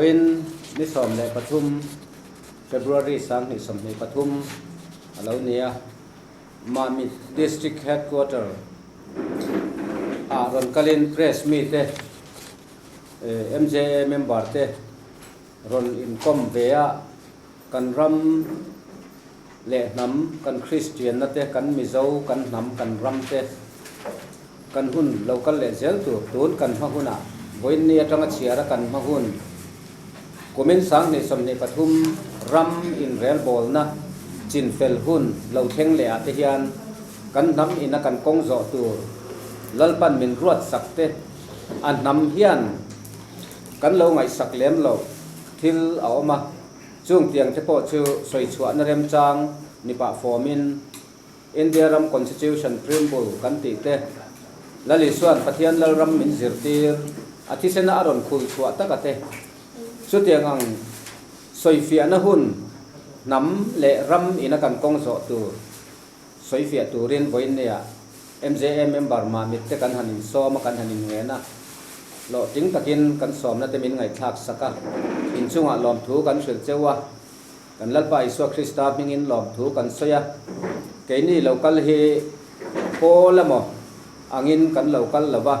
Vawiin ni 13 February 2023 a lo ni a, Mamit District Headquarter ah rawn kalin Press mite MJA member te rawn inkawm ve a, kan ram leh hnam, kan Kristianna te, kan Mizo, kan hnam, kan ram te, kan hun lo kal leh zel tur, tun kan hma hunah vawiin ni atanga chhiara kan hma hun kumin 2023 ram inrelbawlna chinfel hun lo thleng leh ah te hian kan hnam ina kan kawng zawh tur Lalpan min ruat sak te a hnam hian kan lo ngaihsak lem lo thil a awm a. Chung tiang te pawh chu sawi chhuahna remchang ni pah fawmin India ram Constitution Preamble kan tih te Lal Isua'n Pathian Lalram min zirtir a thisena a rawn khul chhuah taka te chutiang ang sawifiahna hun hnam leh ram ina kan kawng zawh tur sawifiah turin vawiinnia MJA member Mamit te kan han insawm a, kan han inngen a, hlawhtling takin kan sawmna te min ngaihthlak sak a, inchungah lawmthu kan hrilh cheu a, kan Lalpa Isua Krista hmingin lawmthu kan sawi a, keini lo kal hi pawl emaw angin kan lo kal lo va,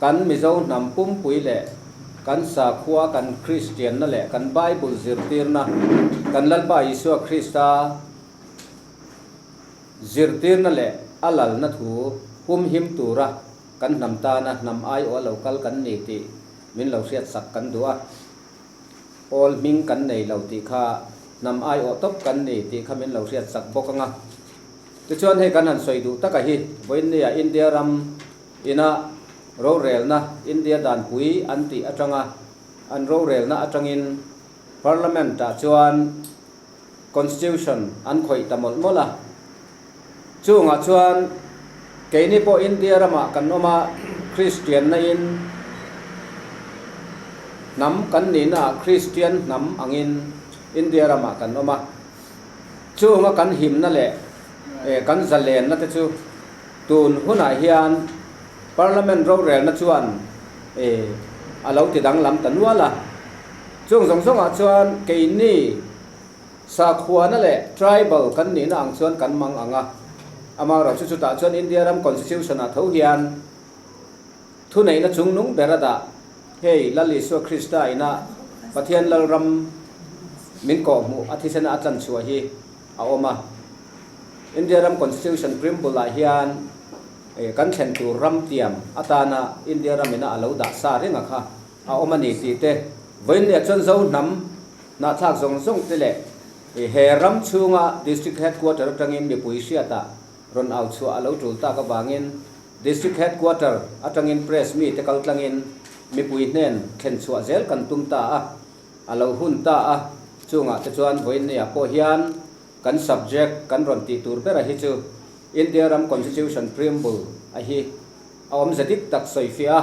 kan Mizo hnam pumpui leh kan sakhua, kan Kristianna leh kan Bible zirtirna, kan Lalpa Isua Krista Zirtirna leh a lalna thu humhim tura kan hnam tana hnam aiawh a lo kal kan ni tih min lo hriatsak kan duh a. Pawl hming kan nei lo tih kha hnam aiawh tawp kan ni tih kha min lo hriatsak bawk ang a. Tichuan hei kan han sawi duh taka hi vawiinnia India ram ina rorelna India danpui an tih atanga an rorelna atangin Parliament-ah chuan Constitution an khawih ta mawlh mawlh a. Chungah chuan keini pawh India ramah kan awm a, Kristianna in hnam kan nihna ah Kristian hnam angin India ramah kan awm a. Chunga kan himna leh kan zalenna te chu tun hunah hian Parliament rorelna chuan a lo ti danglam ta nual a. Chung zawng zawngah chuan keini sakhuana leh tribal kan nihna ang chuan kan mang ang a, amaherawh chu chutah chuan India ram Constitution-ah tho hian thuneihna chungnung ber a dah. Hei Lal Isua Krista ina Pathian Lalram min kawhhmuh a thisena a tlanchhuah hi a awm a. India ram Constitution Preamble-ah hian kan thlen tur ram tiam atana India ram ina a lo dah sa reng a kha. A awm a ni tih te, vawiinniah chuan Zo hnam hnahthlak zawng zawng te leh he ram chhunga District Headquarter atangin mipui hriatah rawn au chhuah a lo tul tak avangin District Headquarter atangin Press mite kal tlangin mipui hnen thlen chhuah zel kan tum ta a, a lo hun ta a, chungah te chuan vawiinniah pawh hian kan subject kan rawn tih tur bera hi chu India ram Constitution Preamble a hi a awmze dik tak sawifiah a.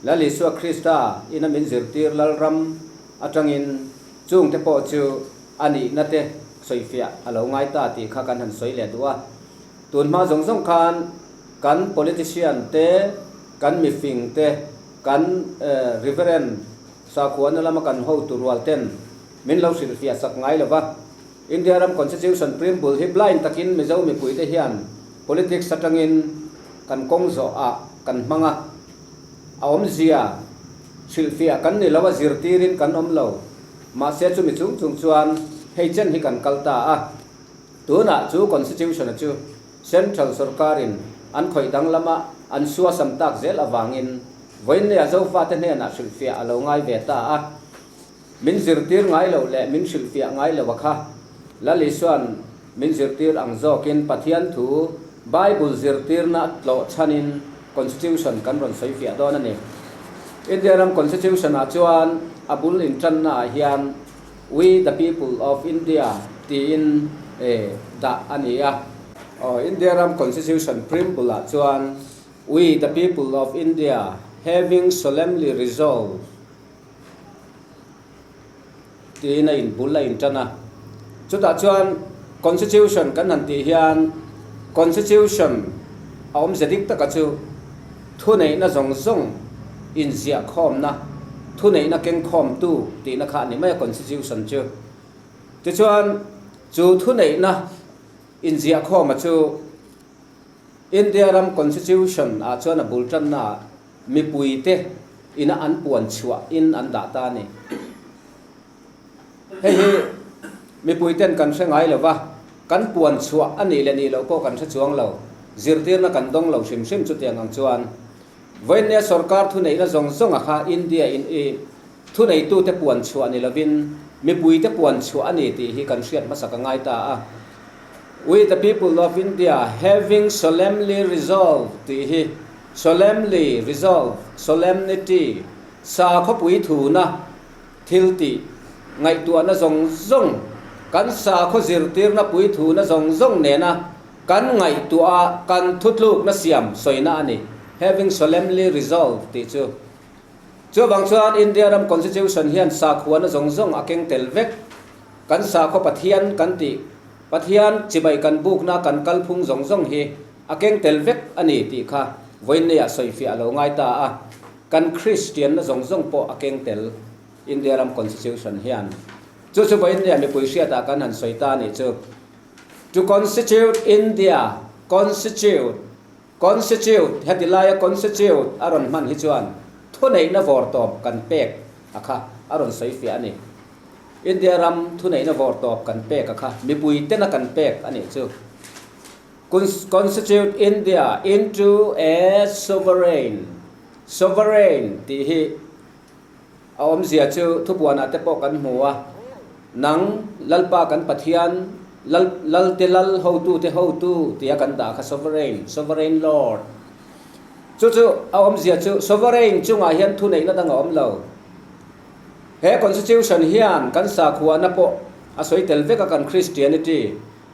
Lal Isua Krista ina min zirtir Lalram atangin chungte pawh chu a nihna te sawifiah a lo ngai ta tih kha kan han sawi leh duh a. Tun hma zawng zawng khan kan politician te, kan mifing te, kan Reverend sakhuana lama kan hotu rual ten min lo hrilhfiah sak ngai lo va. India ram Constitution Preamble hi blind takin Mizo mipuite hian politics atangin kan kawng zawh ah kan hmang a. A awmzia hrilhfiah kan ni lo a, zirtirin kan awm lo. Mahse chumi chung chung chuan hei chen hi kan kal ta a. Tunah chu Constitution-a chu Central sorkarin an khawih danglama an suasam tak zel avangin vawiinnia Zofate hnenah hrilhfiah a lo ngai ve ta a. Min zirtir ngai loh leh min hrilhfiah ngai lo a kha. Lal Isua'n min zirtir ang zawkin Pathian thu Bible zirtirna tlawh chhanin Constitution kan rawn sawifiah dawn a ni. India ram Constitution ah chuan a bul intanna ah hian We the people of India tiin dah a ni a. India ram Constitution Preamble ah chuan We the people of India having solemnly resolved Tiin a inbul a intan a. Chutah chuan Constitution kan han tih hian Constitution a awmze dik taka chu thuneihna zawng zawng inziah khawmna, Thuneihna kengkhawmtu tihna kha a ni mai a Constitution chu. Tichuan, chu thuneihna inziahkhawma chu India ram Constitution ah chuan a bul tanna ah mipuite ina an puan chhuah in an dah ta a ni. Hei hi mipuiten kan hre ngai lo va, kan puan chhuah a nih leh nih loh pawh kan hre chuang lo, zirtirna kan dawng lo hrim hrim chutiang ang chuan Vawinia sorkar thuneihna zawng zawng a kha India in i thuneitute puan chhuah ni lovin mipuite puan chhuah a ni tih hi kan hriat hmasak a ngai ta a. We the people of India having solemnly resolved tih hi solemnly resolve, solemnity, sakhawpui thuna thil tih ngaihtuahna zawng zawng, kan sakhaw zirtirna puithuna zawng zawng nena Kan ngaihtuah a, kan thutlukna siam sawina a ni, having solemnly resolved tih chu. Chuvang chuan India ram Constitution hian sakhuana zawng zawng a keng tel vek. Kan sakhaw Pathian kan tih, Pathian chibai kan bukna kan kalphung zawng zawng hi a keng tel vek a ni tih kha vawiinneia sawifiah a lo ngai ta a. Kan Kristianna zawng zawng pawh a keng tel India ram Constitution hian. Chu chu vawiinneia mipui hriatah kan han sawi ta a nih chu. To constitute India, constitute, constitute, heti laia constitute a rawn hman hi chuan thuneihna vawrtawp kan pek a kha a rawn sawi fiah a ni. India ram thuneihna vawrtawp kan pek a kha mipui tena kan pek a nih chu. Constitute India into a sovereign, sovereign tih hi A awmzia chu thupuanah te pawh kan hmu a, Nang, Lalpa kan Pathian, Lal, Lalte Lal, Hotute Hotu tia kan dah kha Sovereign, Sovereign Lord. Chu chu a awmzia chu Sovereign chungah hian thuneihna dang a awm lo. He Constitution hian kan sakhuana pawh a sawi tel vek a kan Christianity,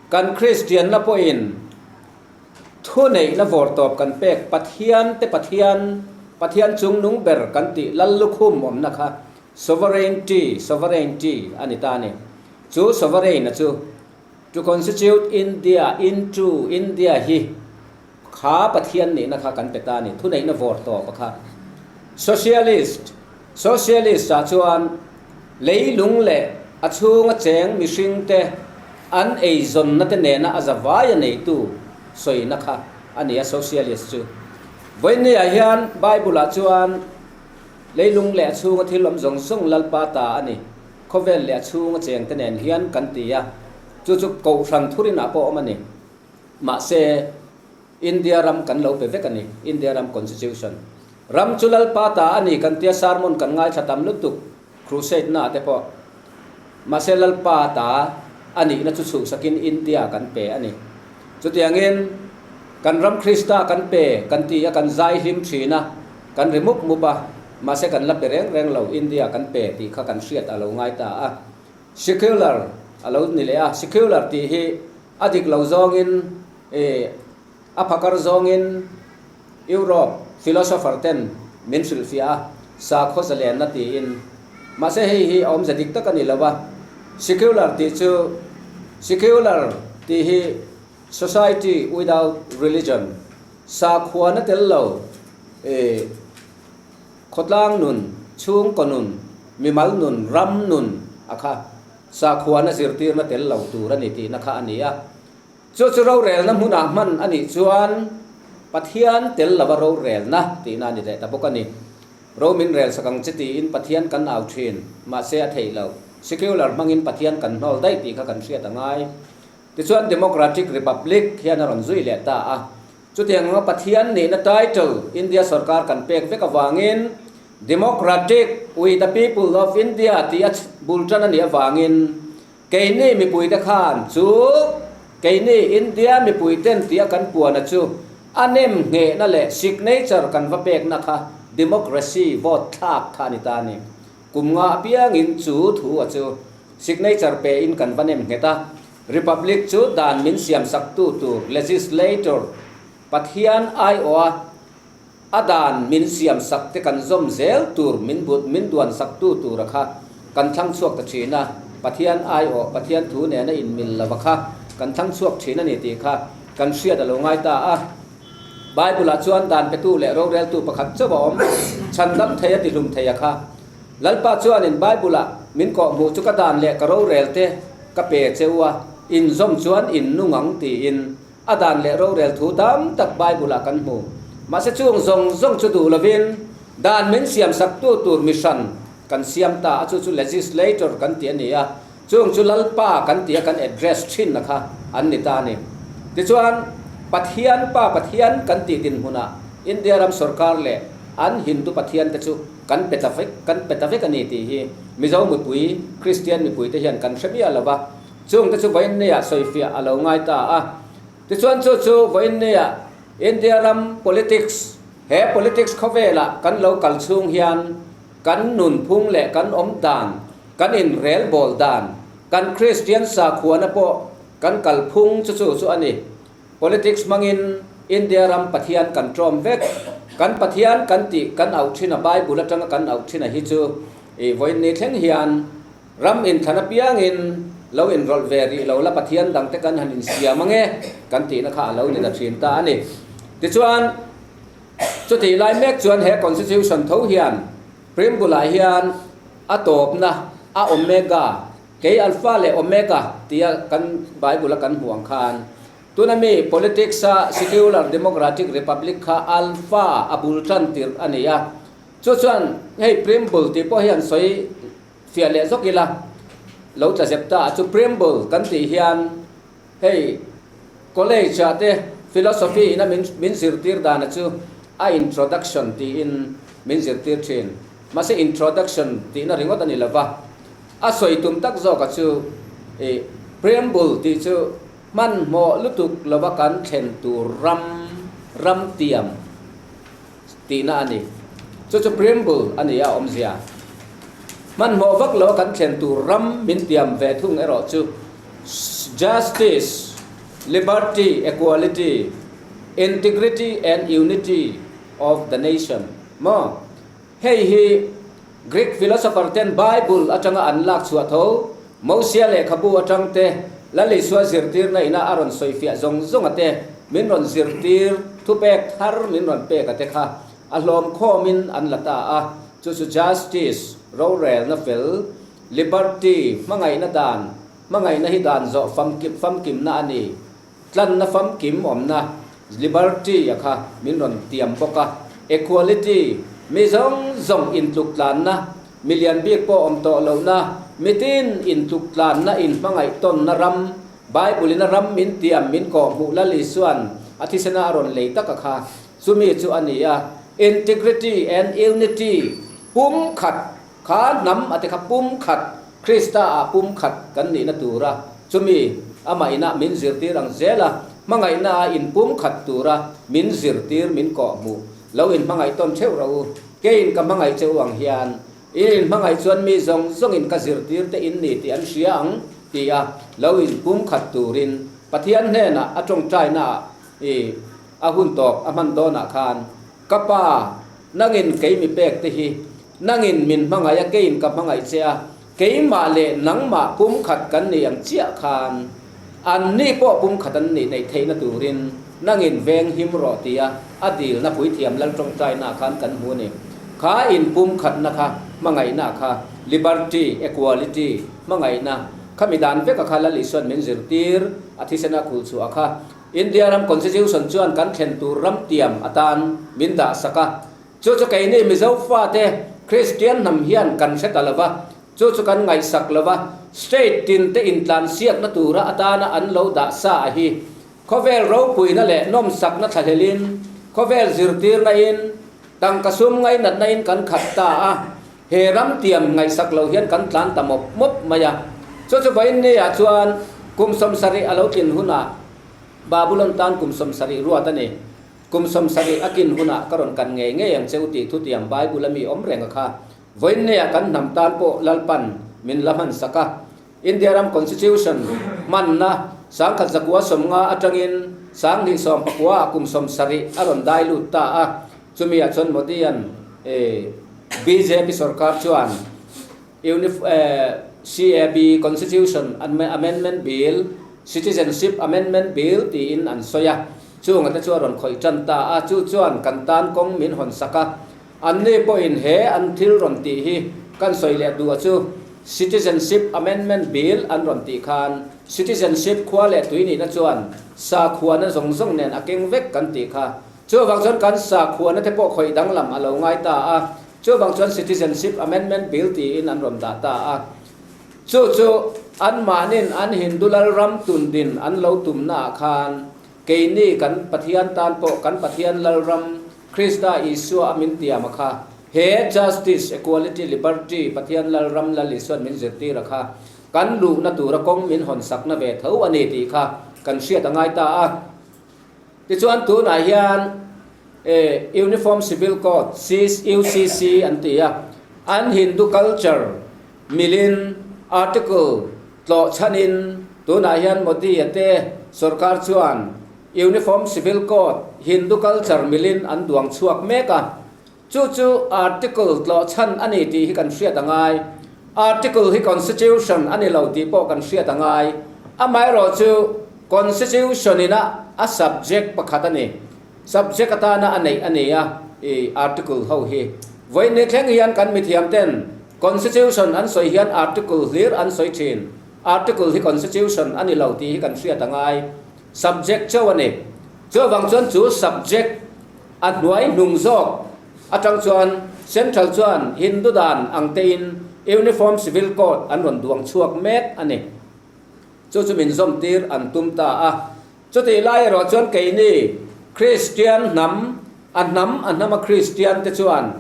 kan Christianna pawhin, Thuneihna vawrtawp kan pek Pathian te Pathian, Pathian chungnung ber kan tih Lal lukhum awmna kha Sovereignty, Sovereignty, a ni ta a ni. Chu Sovereign-a chu to constitute India into India hi kha Pathian nihna kha kan pe ta a ni, thuneihna vawrtawp a kha. Socialist, Socialist-ah chuan leilung leh a chhunga cheng mihringte an eizawnna te nena a zavaia neitu sawina kha a ni a, Socialist chu. Vawinia hian Bible-ah chuan leilung leh a chhunga thil awm zawng zawng Lalpa ta a ni, khawvel leh a chhunga chengte nen hian kan ti a, chu chu Kohhran thurinah pawh awm a ni. Mahse, India ram kan lo pe vek a ni, India ram Constitution. Ram chu Lalpa ta a ni kan tia sermon kan ngaithla tam lutuk, crusade na te pawh. Mahse Lalpa ta a nihna chu chhuhsakin India kan pe a ni. Chutiangin kan ram Krista kan pe kan ti a, kan zai hlim thin a, kan ri mup mup a, mahse kan la pe reng reng lo, India kan pe tih kha kan hriat a lo ngai ta a. Secular a lo ni leh a, secular tih hi a dik lo zawngin I a phakar zawngin Europe philosopher ten min hrilhfiah a, sakhaw zalenna tiin. Mahse hei hi a awmze dik tak a ni lo a, secular tih chu secular tih hi society without religion, sakhuana tel lo i khawtlang nun, chhungkaw nun, mimal nun, ram nun a kha sakhuana zirtirna tel lo tur a ni tihna kha a ni a. Chu chu rorelna hmunah hman a nih chuan Pathian tel lova rorelna tihna a ni leh ta bawk a ni. Ro min rel sak ang che tiin Pathian kan au thin, mahse a theih loh. Secular hmangin Pathian kan hnawl daih tih kha kan hriat a ngai. Tichuan Democratic Republic hian a rawn zui leh ta a. Chutiang anga Pathian nihna title India sorkar kan pek vek avangin Democratic we the people of India tih a bul tan a nih avangin Keini mipuite khan chu keini India mipuiten tia kan puana chu a nem nghehna leh signature kan va pekna kha democracy vote thlak kha a ni ta a ni. Kum nga apiangin chu thu a chu signature pe in kan va nem nghet a, Republic chu dan min siam saktu tur legislator Pathian aiawha A dan min siam sak te kan zawm zel tur min but min duan sak tu tura kha kan thlang chhuak ta thin a, Pathian aiawh Pathian thu nena inmil lova kha kan thlang chhuak thin a ni tih kha kan hriat a lo ngai ta a. Bible ah chuan dan petu leh roreltu pakhat chauh a awm, chhandam thei a tihlum thei a kha. Lalpa chuanin Bible-ah min kawhhmuh chu ka dan leh ka rorel te ka pe che u a, in zawm chuan in nung ang tiin a dan leh rorel thu tam tak Bible-ah kan hmu. Mahse chung zawng zawng chu duh lovin dan min siamsaktu tur mihran kan siam ta a, chu chu legislator kan tih a ni a, Chung chu Lalpa kan tia kan address thinna kha an ni ta a ni. Tichuan, Pathian Pa Pathian kan tih dinhmunah India ram sorkar leh an Hindu Pathian te chu kan pe ta vek kan pe ta vek a ni tih hi Mizo mipui, Kristian mipui te hian kan hre miah lo va. Chung te chu vawiinneia sawifiah a lo ngai ta a. Tichuan chu chu vawiinneia India ram politics, he politics khawvelah kan lo kal chhung hian Kan nunphung leh kan awm dan, kan inrelbawl dan, kan Kristian sakhuana pawh kan kalphung chu chu chu a ni. Politics hmangin India ram Pathian kan ṭawm vek. Kan Pathian kan tih kan auh ṭhin a, Bible aṭanga kan auh ṭhin a hi chu i vawiin ni thleng hian ram inthlan apiangin lo inrawlh ve rih lo la Pathian dangte kan han insiam ange kan tihna kha a lo ni ta ṭhin ta a ni. Tichuan. Chutih lai mek chuan he Constitution tho hian Preamble-ah hian a tawpna a Omega, kei Alpha leh Omega tia kan Bible-a kan hmuh ang khan tuna mi politics-a Secular Democratic Republic kha Alpha a bul tan tirh a ni a. Chu chuan hei Preamble tih pawh hian sawi fiah leh zawk ila lo tla zep ta a. Chu Preamble kan tih hian Hei college ah te philosophy ina min min zirtir dana chu a introduction tiin min zirtir thin. Mahse introduction tihna ringawt a ni lova, a sawi tum tak zawka chu ih preamble tih chu hmanhmawh lutuk lova kan thlen tur ram ram tiam tihna a ni. Chu chu preamble a ni a awmzia. Hmanhmawh vak lo a kan thlen tur ram min tiam ve thung erawh chu Justice, Liberty, Equality, Integrity and Unity of the Nation maw? Hei hi Greek philosopher ten Bible atanga an lak chhuah tho, Mosia lehkhabu atang te, Lal Isua zirtirna ina a rawn sawifiah zawng zawnga te, min rawn zirtir thupek thar min rawn pek a te kha a hlawm khawmin an la ta a, chu chu Justice, rorelna fel, Liberty, hmangaihna dan, hmangaihna hi dan zawh famkim famkimna a ni. Tlanna famkim awmna, Liberty a kha min rawn tiam bawk a. Equality, mi zawng zawng intluk tlanna, mi lian bik pawh awm tawh lohna, mitin intluk tlanna inhmangaih tawnna ram, Bible in a ram min tiam min kawhhmuh Lal Isua'n a thisena a rawn lei tak a kha, chumi chu a ni a. Integrity and Unity, pumkhat Kha hnam a ti kha pum khat, Krista ah pum khat kan nihna tura chumi amah inah min zirtir ang zel a, hmangaihna a in pum khat tura min zirtir min kawh hmuh lo in hmangaih tawn theuh rawh u, keiin ka hmangaih che u ang hian in in hmangaih chuan mi zawng zawngin ka zirtir te in ni tih an hria ang ti a lo in pum khat turin Pathian hnenah a tawngtaina ah i a hun tawp a hman dawnah khan ka pa nangin kei mi pek te hi Nangin min hmangaih a, keiin ka hmangaih che a, keimah leh nangmah pumkhat kan nih ang chiah khan anni pawh pumkhat an nih neih theihna turin nangin veng him rawh tia a dilna puithiam lal tawngtaina khan kan hmu a ni. Kha in pumkhatna kha hmangaihna kha liberty, equality, hmangaihna kha mi dan veka kha Lal Isuan min zirtir a thisena khulchhuah kha India ram constitution chuan kan thlen tur ram tiam atan min dahsak a. Chu chu keini Mizo fate Kristian hnam hian kan hre ta lo va, chu chu kan ngaihsak lo va, state tin te intlansiakna tura atana an lo dah sa a hi khawvel ropuina leh nawmsakna thlahlelin, khawvel zirtirna in, tangka sum ngainatna in kan khat ta a, he ram tiam ngaihsak lo hian kan tlan ta mawp mawp mai a. Chu chu vawiinniah chuan kum 70 a lo tlin hunah Babulon tan kum 70 ruat a ni. Kum 70 a kin hunah ka rawn kan ngei ngei ang che u tih thutiang Bible a mi awm reng a kha. Vawiinneia kan hnam tan pawh Lalpan min la hman sak a. India ram Constitution hmanna 1190 atangin 2019 ah kum 70 a rawn dai lut ta a. Chumi ah chuan Modi-a'n bjp sorkar chuan CAB, Constitution Amendment Bill, Citizenship Amendment Bill tiin an sawi a, chunga te chu a rawn khawih tan ta a, chu chuan kan tan kawng min hawn sak a, anni pawhin he an thil rawn tih hi Kan sawi leh duh a chu Citizenship Amendment Bill an rawn tih khan Citizenship khua leh tui nihna chuan sakhuana zawng zawng nen a keng vek kan tih kha. Chuvang chuan kan sakhuana te pawh khawih danglam a lo ngai ta a, chuvang chuan Citizenship Amendment Bill tiin an rawn dah ta a. Chu chu anmahnin an Hindu lalram tundin an lo tumnaah khan Keini kan Pathian tan pawh kan Pathian Lalram Krista Isua a min tiam a kha. He Justice, Equality, Liberty Pathian Lalram Lal Isuan min zirtir a kha. Kan luhna tura kawng min hawn sakna ve tho a ni tih kha kan hriat a ngai ta a. Tichuan tunah hian Uniform Civil Code, UCC, an ti a, an Hindu culture milin article Tlawh chhanin tunah hian Modi-a te sorkar chuan Uniform Civil Code, Hindu culture milin an duang chhuak mek a. Chu chu article tlawh chhan a ni tih hi kan hriat a ngai. Article hi Constitution a ni lo tih pawh kan hriat a ngai. Amaherawh chu Constitution ina a subject pakhat a ni. Subject atana a neih a ni a, i article ho hi. Vawiin thleng hian kan mithiam ten Constitution an sawi hian article hlir an sawi thin. Article hi Constitution a ni lo tih hi kan hriat a ngai. Subject chauh a ni. Chuvang chuan chu subject a hnuai hnung zawk atang chuan Central chuan Hindu dan ang tein Uniform Civil Code an rawn duang chhuak mek a ni. Chu chu min zawm tir an tum ta a. Chutih lai erawh chuan keini Kristian hnam, a hnam a hnama Kristian te chuan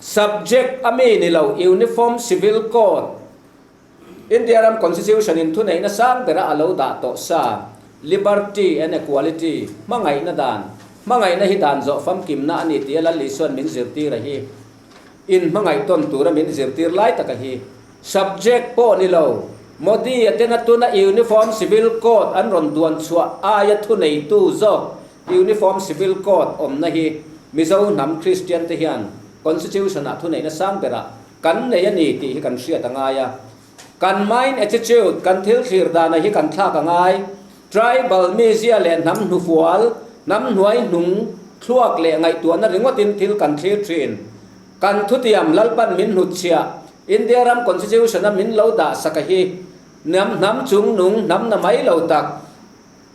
subject a mi ni lo Uniform Civil Code, India ram Constitution in thuneihna sang bera a lo dah tawh sa, Liberty and Equality, hmangaihna dan, hmangaihna hi dan zawh famkimna a ni tia Lal Isuan min zirtir a hi. In hmangaih tawn tura min zirtir lai taka hi. Subject pawh ni lo, Modi a tena tuna Uniform Civil Code an rawn duan chhuah aia thuneitu zawk Uniform Civil Code awmna hi Mizo hnam Kristian te hian Constitution-ah thuneihna sang berah kan nei a ni tih hi kan hriat a ngai a. Kan mind attitude, kan thil thlir dana hi kan thlak a ngai. Tribal mizia leh hnam hnufual, hnam hnuai hnung thluak leh ngaihtuahna ringawtin thil kan thlir thin. Kan thutiam Lalpan min hnutchhiah, India ram Constitution-a min lo dah sak a hi hnam hnam chung nung hnam na mai lo tak.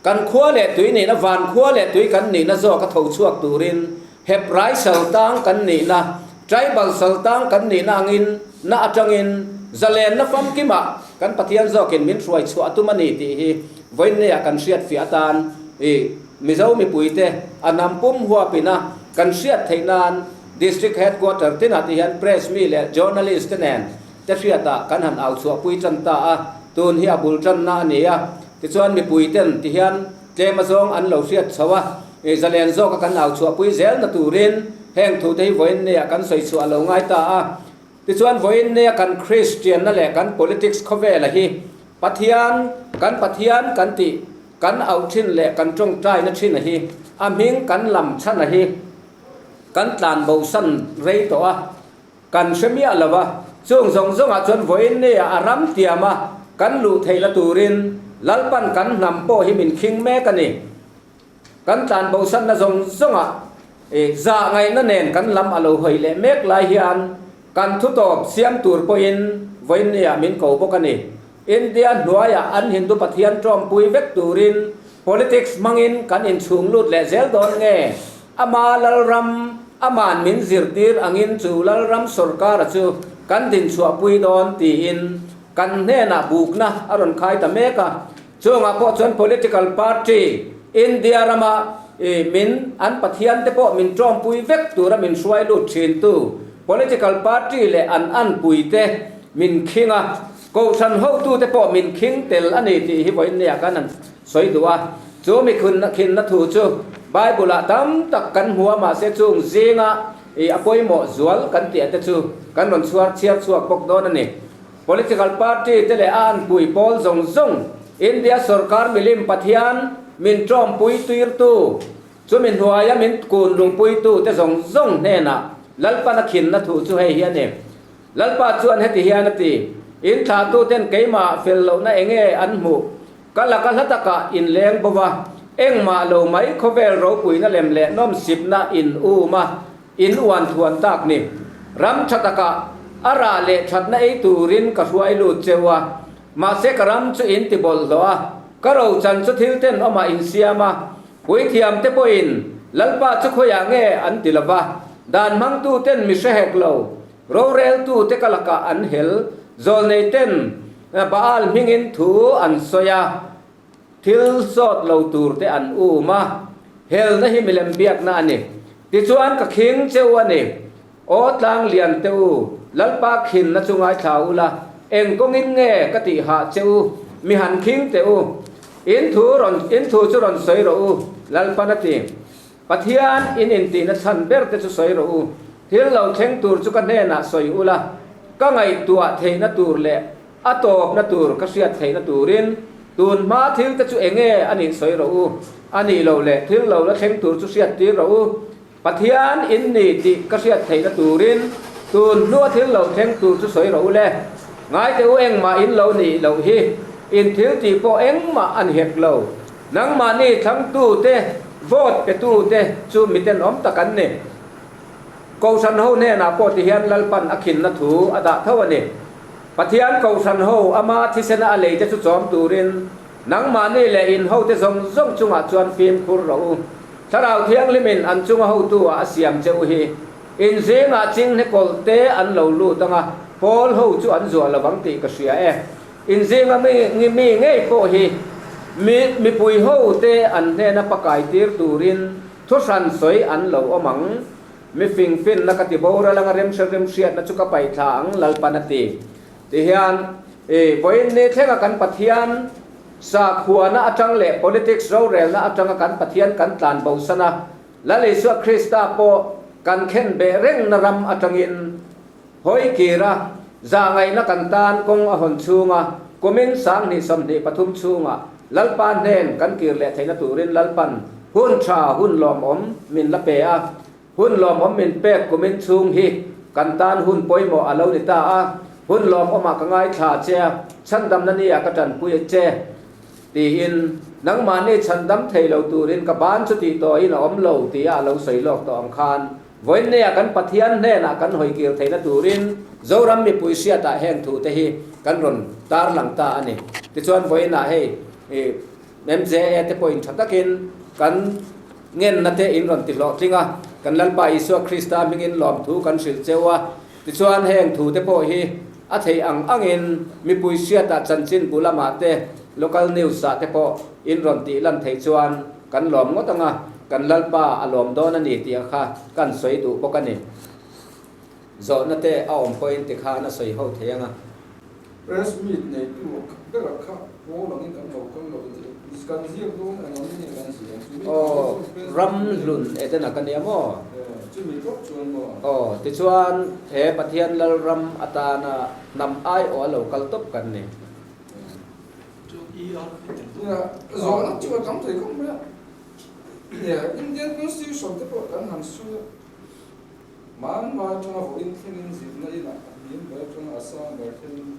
Kan khua leh tui nihna van khua leh tui kan nihna zawk a tho chhuak turin Hebrai saltang kan nihna, tribal saltang kan nihna angin na atangin zalenna famkimah kan Pathian zawkin min hruai chhuah a tum a ni tih hi vawiinneia kan hriatfiah atan i Mizo mipuite a hnam pum huapina kan hriat theih nan District Headquarter tinah te hian Press mi leh Journalist te nen te hriatah kan han au chhuahpui tan ta a, tun hi a bul tanna a ni a. Tichuan mipui ten ti hian tlem azawng an lo hriat chho a, zalen zawka kan au chhuahpui zelna turin heng thu te hi vawiin neia kan sawi chhuah a lo ngai ta a. Tichuan vawiin neia kan Kristianna leh kan politics khawvela hi Pathian, kan Pathian kan tih kan auh thin leh kan tawngtaina thin a hi a hming kan lam chhan a hi, Kan tlan bosan rei tawh a, kan hre miah lo a, chung zawng zawngah chuan vawiin nia a ram tiam a, kan luh theihna turin Lalpan kan hnam pawh hi min khing mek a ni. Kan tlan bosanna zawng zawngah zah ngaihna nen kan lam a lo hawi leh mek lai hian kan thutawp siam tur pawhin vawiin nia min ko bawk a ni. India hnuaiah an Hindu Pathian tawmpui vek turin politics hmangin kan inchhung lut leh zel dawn nge? Ama Lalram, aman min zirtir angin chu Lalram sorkara chu kan dinchhuahpui dawn tiin kan hnenah bukna a rawn khai ta mek a. Chungah pawh chuan political party India rama min an Pathian te pawh min tawmpui vek tura min hruai lut thintu political party leh an anpuite min khing a. Kohhran hotute pawh min khing tel a ni tih hi vawiinniah kan han sawi duh a. Chu mi khinna thu chu Bible-ah tam tak kan hmu a, mahse chung zinga i a pawimawh zual kan tih te chu kan rawn chhuar chhiar chhuak bawk dawn a ni. Political party te leh a anpui pawl zawng zawng India sorkar milim Pathian min tawmpui tuirtu, chumi hnuaia min kun lungpuitu te zawng zawng hnenah Lalpan a khinna thu chu hei hi a ni. Lalpa chuan heti hian a ti, In thlahtuten keimah fel lohna enge an hmuh? Ka laka hla takah in leng bo va, engmah lo mai khawvel ropuina lem leh nawmsipna in um a, in uan thuan tak ni. Ram tha takah A rah leh thatna ei turin ka hruai lut cheu a, mahse ka ram chu in ti bawlhhlawh a, ka rochan chu thil tenawmah in siam a. Puithiam te pawhin Lalpa chu khawiah nge an ti lova, dan hmangtu ten mi hre hek lo, roreltu te ka lakah an hel, zawlnei ten Baal hmingin thu an sawi a, thil sawt lo tur te an um a, helna hi milem biakna a ni. Tichuan ka khing che u a ni. Aw tlang lian te u, Lalpa khinna chu ngaithla u la, eng kawngin nge ka tih hah che u, mi han khing teh u. In thu rawn, in thu chu rawn sawi rawh u, Lalpan a ti. Pathian in intihna chhan ber te chu sawi rawh u, thil lo thleng tur chu ka hnenah sawi u la, ka ngaihtuah theihna tur leh a tawpna tur ka hriat theihna turin tun hma thil te chu enge a nih sawi rawh u, a nih loh leh thil lo la thleng tur chu hriat tir rawh u. Pathian in ni tih ka hriat theihna turin tun hnua thil lo thleng tur chu sawi rawh u le. Ngaite u engmah in lo nih loh hi, in thil tih pawh engmah a ni hek lo. Nangmahni thlangtute, vote petute chu mitenawm tak an ni. Kohhran ho hnenah pawh tihian Lalpan a khinna thu a dah tho a ni. Pathian kohhran ho ama thisena a leite chu chawm turin nangmahni leh in hote zawng zawng chungah chuan fimkhur rawh u. Thlarau Thianghlimin an chunga hotu ah a siam che u hi. In zingah chinghne kawlh te an lo lut anga, pawl ho chu an zuah lovang tih ka hria e. In zinga mi mi ngei pawh hi mi mipui ho te an hnena pakai tir turin thu hran sawi an lo awm ang. Mi fing finna ka ti boral anga remhre remhriatna chu ka paih thla ang Lalpan a ti. Tihian i vawiin ni thlenga kan Pathian Sakhuana atang leh politics rorelna atanga kan Pathian kan tlan bosan a, Lal Isua Krista pawh kan khen beh rengna ram atangin hawi kir a, zahngaihna kan tan kawng a hawn chhunga kumin 2023 chhunga Lalpa hnen kan kir leh theihna turin Lalpan hun tha hun lawmawm min la pe a. Hun lawmawm min pek kumin chhung hi kan tan hun pawimawh a lo ni ta a, hun lawmawmah ka ngaithla che a, chhandamna nia ka tanpui a che, tiin nangmahni chhandam thei lo turin ka ban chu tih tawhin a awm lo tia a lo sawi lawk tawh ang khan vawiinneia kan Pathian hnenah kan hawikir theihna turin Zoram mipui hriatah heng thute hi kan rawn tarlang ta a ni. Tichuan vawiinah hei MJA te pawhin tha takin kan Ngenna te in rawn ti hlawhtling a, kan Lalpa Isua Krista hmingin lawmthu kan hrilh cheu a. Tichuan heng thu te pawh hi a theih ang angin mipui hriatah chanchin bu lamah te, local news ah te pawh in rawn tih lan theih chuan kan lawm ngawt ang a, kan Lalpa a lawm dawn a ni tih a kha kan sawi duh bawk a ni. Zawhna te a awm pawhin tikhan a sawi ho thei ang a. Press meet neitu bera kha pawl angin kan lo kal lo tih kan ziak dawn ang ang nge kan ziak ang chumi Aw, Ramhlun Edena ka nia maw? Chumi tawp chuan maw? Aw, tichuan he Pathian Lalram atana hnam aiawh a lo kal tawp kan ni. Nia, zawhna chu a tam thei khawp mai a. Nia, Indian Constitution te pawh kan han sawi a. Hmanhmai atanga vawiin thlengin zirna inah a hlim ber atanga a sang ber thlengin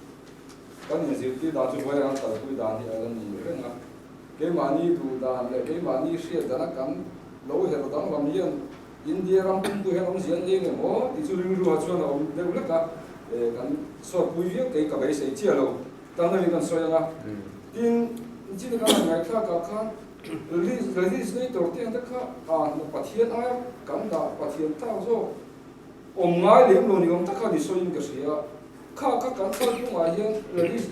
kan inzirtir dan chu vawiin an kalpui dan hi a la ni reng a. Keimahni duh dan leh keimahni hriat dana kan lo herh danglam hian India ram pumtu hian awmzia an eng em aw tih chu rilruah chuan a awm deuh hlek a, kan sawtpui viau kei ka beisei chiah lo. Tan deuhin kan sawi ang a. Tin, chini kan han ngaihthlakah khan Legislator te ang te kha Pathian aia kan dah Pathian tak zawk awm ngai lem lo ni awm tak kha ni sawiin ka hria. Kha kha kan kalphungah hian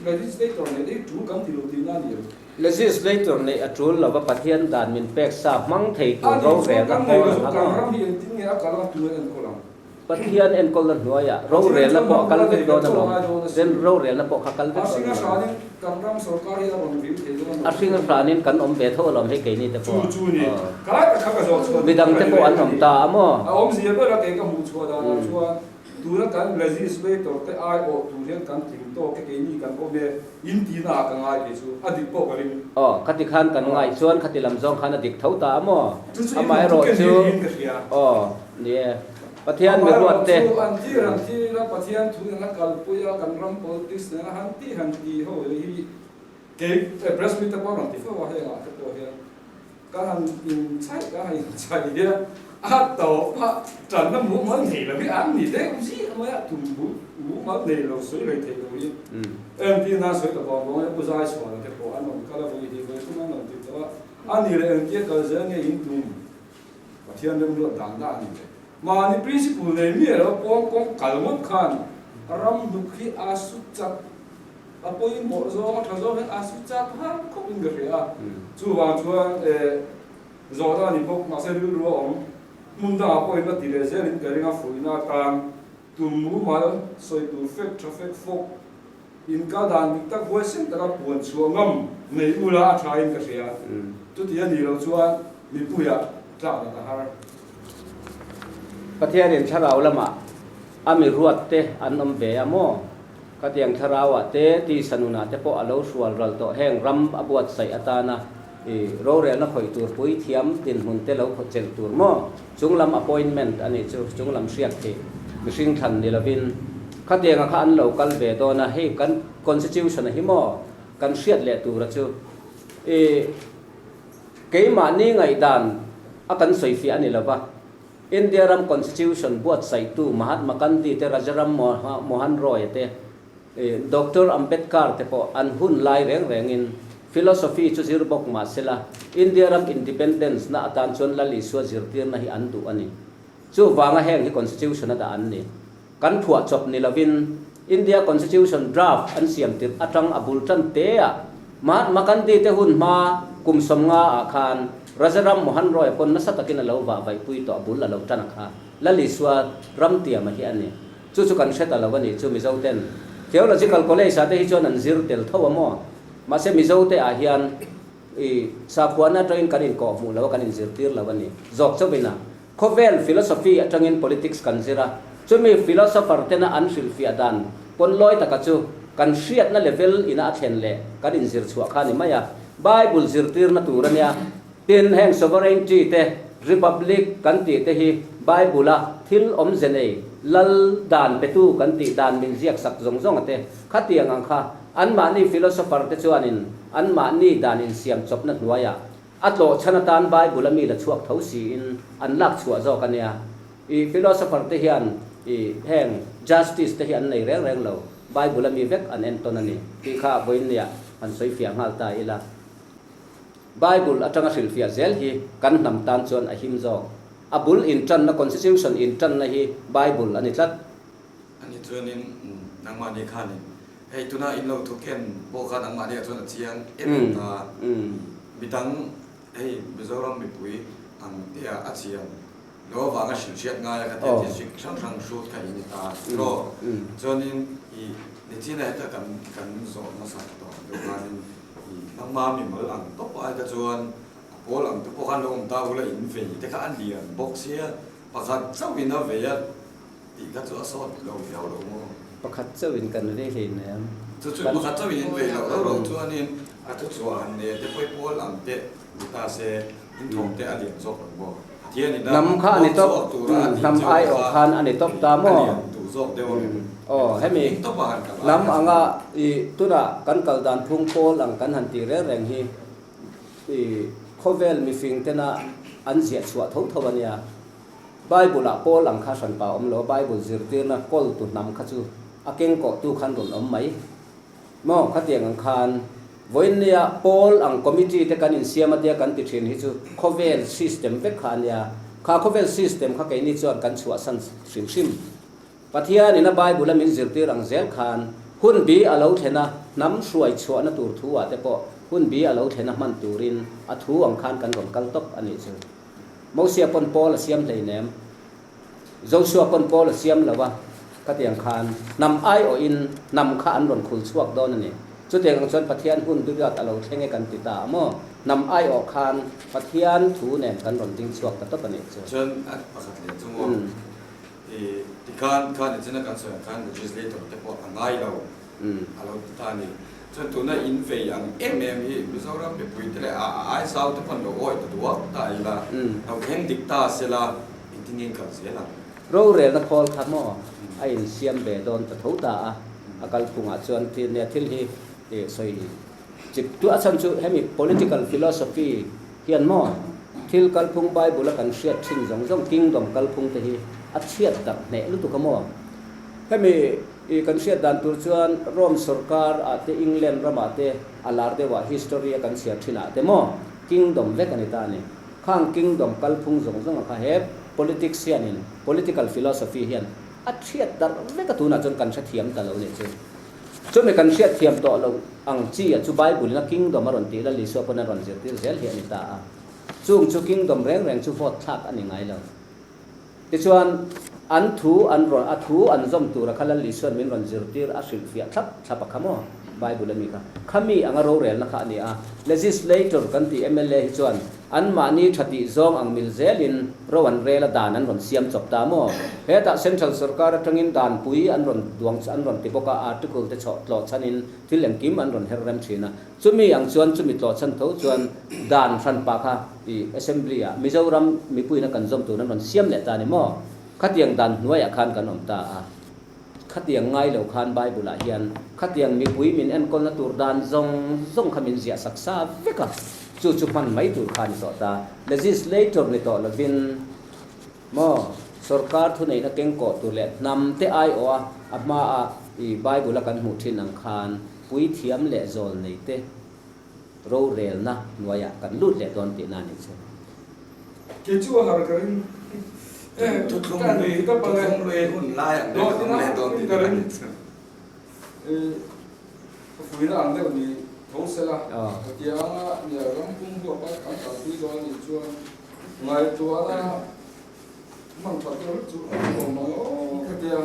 Legislator neih hi tul kan ti lo tihna a ni em? Legislator neih a tul lova Pathian dan min pek sa hmang thei tur rorelna khawl ang a. Kan ram hi engtin nge a kal a tunge enkawl ang? Pathian enkawlna hnuaiah rorelna pawh a kal vek dawn alawm, then rorelna pawh kha kal vek dawn alawm. A hring a hranin kan awm ve tho alawm hei keini te pawh. Midang te pawh an awm ta a maw? Tuna kan legislator te aiawh tur hian kan tling tawk e, keini kan awm e, in tihna ah ka ngai kei chu, a dik pawh ka ring. Aw, khati khan kan ngai chuan khati lam zawng khan a dik tho ta a maw? Chu chu i lung ken hi niin ka hria. Aw, ni e. Pathian mi ruat te. Amaherawhchu an tir han tir ila Pathian thu nena kalpui a kan ram politics nena han ti han ti ho hi kei press meet te pawh a rawn ti fo a hengah te pawh hian. Ka han inchhaih ka han inchhaih hian A tawp a, tanna mumal nei lo hi an ni deuh ziah mai a, tum mumal nei lo sawi lei theih lo hi. Engtin a sawi ta vang vang e, Pu Zaichhuana te pawh an rawn kal a, vawi hnih vawi thum an rawn ti tawh a, a ni leh engtia kal zel nge in tum? Pathian remruat dan dah a ni le. Mahni principle nei miah lo kawng kawng kal ngawt khan ram hnuk hi a su chak a pawimawh zawng a tha zawng hian a su chak har khawp in ka hria a, chuvang chuan eh zawhna a ni bawk mahse rilru a awm hmun dangah pawh in la ti leh zel in ka ring a fuihna atan tum mumal sawi tur fek tha fek fawk Inkal dan dik tak huaisen taka puan chhuah ngam nei ula a tha in ka hria. Chuti a nih loh chuan mipuiah tlak nat a har. Pathianin thlarau lamah a mi ruat te an awm ve a maw? Khatiang thlarauah te, tisa nunah te pawh a lo hrual ral tawh heng ram a buatsaih atana i rorelna khawih tur puithiam dinhmun te lo chelh tur maw? Chunglam appointment a nih chu, chunglam hriat theih mihring thlan ni lovin khatianga kha an lo kal ve dawn a, hei kan constitution a hi maw kan hriat leh tura chu i keimahni ngaihdan a kan sawifiah a ni lova, India ram constitution buatsaihtu Mahatma Gandhi te Rajaram Mohan Roy te Doctor Ambedkar te pawh an hun lai reng rengin philosophy chu zir bawk mah sela, India ram independence na atan chuan Lal Isua zirtirna hi an duh a ni. Chuvanga heng hi constitution a dah an ni. Kan phuah chawp ni lovin India constitution draft an siam tirh atang a bul tan te ah Mahatma Gandhi te hun hma kum 50 ah khan Rajaram Mohan Roy pawn nasa takin a lo vah vaihpui tawh a bul a lo tan a kha Lal Isua ram tiama hi a ni. Chu chu kan hre ta lo a nih chu Mizo ten Theological College ah te hi chuan an zir tel tho a maw? Mahse Mizo te ah hian i sakhuana atangin kan inkawh hmuh lo a, kan inzirtir lo a ni zawk chauhin a. Khawvel philosophy atangin politics kan zir a, chumi philosopher tena an hrilhfiah dan pawn lawi taka chu kan hriatna level ina a thlen leh kan inzir chhuah kha a ni mai a. Bible zirtirna tur a nia. Tin, heng sovereignty te, republic kan tih te hi Bible-a thil awmze nei, lal dan petu kan tih dan min ziak sak zawng zawng a te. Khatiang ang kha anmahni philosopher te chuanin anmahni dan insiam chawpna hnuaiah a tlawh chhan atan Bible-a mi la chhuak tho siin an lak chhuah zawk a nia. I philosopher te hian i heng justice te hi an nei reng reng lo, Bible-a mi vek an entawn a ni tih kha vawiinniah han sawifiah nghal ta ila. Bible atanga hrilhfiah zel hi kan hnam tan chuan a him zawk. A bul intanna, constitution intanna hi Bible a ni tlat. Ani chuanin nangmahni khanin hei tuna in lo thu ken pawh kha nangmahni ah chuan a chiang em em ta. Midang hei Mizoram mipui ang te ah a chiang lo avanga hrilhhriat ngai a kha tia district hrang hrang hrut kha in ni ta tiraw. Chuanin i nichina heta kan kan zawh hmasa tawh deuh khanin Nangma mimal ang tawp ai kha chuan a pawl ang te pawh khan lo awm ta ula in vei te kha a lian bawk sia, pakhat chauhin a vei a tih kha chu a sawt lo viau lo maw? Pakhat chauhin kan vei hlei nem. Chu chu pakhat chauhin in vei loh rauh rauh chuanin a thuchhuah han nen te pawh i pawl ang te ni ta se in thawm te a lian zawk lo maw? Pathianin a Hnam kha a ni pawl tawp, chhuak tura a tih hnam cheu aiawh kha khan a ni tawp ta a maw? lian duh zawk deuh ang em? Aw, hemi Eng tawp a han kal ai hnam kha chu. anga i tunah kan kal dan phung pawl ang kan han tih reng reng hi i khawvel mifing tena an ziah chhuah tho tho a nia. Bible ah pawl ang kha hranpa awm lo, Bible zirtirna kawltu hnam kha chu a kengkawhtu khan rawn awm mai. Maw, khatiang ang khan vawiinnia pawl ang committee te kan insiam a tia kan ti thin hi chu khawvel system vek kha a nia. Kha khawvel system kha keini chuan kan chhuahsan hrim hrim. Pathianin a Bible a min zirtir ang zel khan hun bi a lo thlen a, hnam hruai chhuahna tur thu ah te pawh hun bi a lo thlen a hman turin a thu ang khan kan rawn kal tawp a nih chu. Mosia pawn pawl a siam hleinem. Joshua pawn Paul a siam lo a, khatiang khan hnam aiawhin hnam kha an rawn khul chhuak dawn a ni. Chutiang ang chuan Pathian hun duriat a lo thleng e kan ti ta a maw? Hnam aiawh khan Pathian thu nen kan rawn ding chhuak ta tawp a nih chu. Chuan a pakhat leh chu maw? I tikhan khan nichin a kan sawi ang khan legislator te pawh a ngai lo a lo ti ta a ni. Chuan tuna in vei ang em em hi Mizoram mipui te leh a Aizawl te pawn lo awih ta duak ta ila, lo thleng dik ta sela, Engtin nge in kal zel ang? Rorelna khawl kha maw a insiam ve dawn ta tho ta a, a kalphungah chuan thil nia thil hi sawi chip tu a chhan chu hemi political philosophy hian maw Thil kalphung Bible a kan hriat thin zawng zawng kingdom kalphung te hi a chhiat darh hneh lutuk a maw? Hemi i kan hriat dan tur chuan Rome sorkar ah te England ramah te a lar deuh ah history a kan chhiar thin ah te maw kingdom vek a ni ta a ni. Khang kingdom kalphung zawng zawng a kha he politics hianin political philosophy hian a chhiat darh vek a tunah chuan kan hrethiam ta lo nih chu. Chumi kan hriatthiam tawh loh ang chi a chu Bible in a kingdom a rawn tih Lal Isua pawn a rawn zirtir zel hi a ni ta a. Chung chu kingdom reng reng chu vote thlak a ni ngai lo. Tichuan, an thu an rawn a thu an zawm tura kha Lal Isua'n min rawn zirtir a hrilhfiah thlap thlap a kha maw? Bible a mi kha. Khami anga rorelna kha a ni a. Legislator kan tih mla hi chuan Anmahni tha tih zawng ang mil zelin ro an rel a dan an rawn siam chawp ta maw? Hetah Central Sorkar atangin danpui an rawn duang an rawn ti bawk a, article te chhoh tlawh chhanin thil engkim an rawn her rem thin a. Chumi ang chuan chumi tlawh chhan tho chuan dan hran pah kha i Assembly ah Mizoram mipuiin a kan zawm tur an rawn siam leh ta a ni maw? Khatiang dan hnuaiah khan kan awm ta a. Khatiang ngai lo khan Bible ah hian khatiang mipui min enkawlna tur dan zawng zawng kha min ziah sak sa vek a, chu chu hman mai tur kha a ni tawh ta. Legislator ni tawh lovin maw sorkar thuneihna kengkawh tur leh hnam te aiawh a a hma a i Bible a kan hmuh thin ang khan puithiam leh zawl nei te rorelna hnuaiah kan lut leh dawn tihna a nih chu. Kei chu a har ka ring. Thuthlung lui thuthlung lui hun lai ang deuh kan awm leh dawn tihna a nih chu. Ka fuihna ang deuh ni tho sela. Hetianga nia ram pum huapa kan kalpui dawn anih chuan ngaihtuahna hman that deuh hlek chu a awm ang aw ka tia.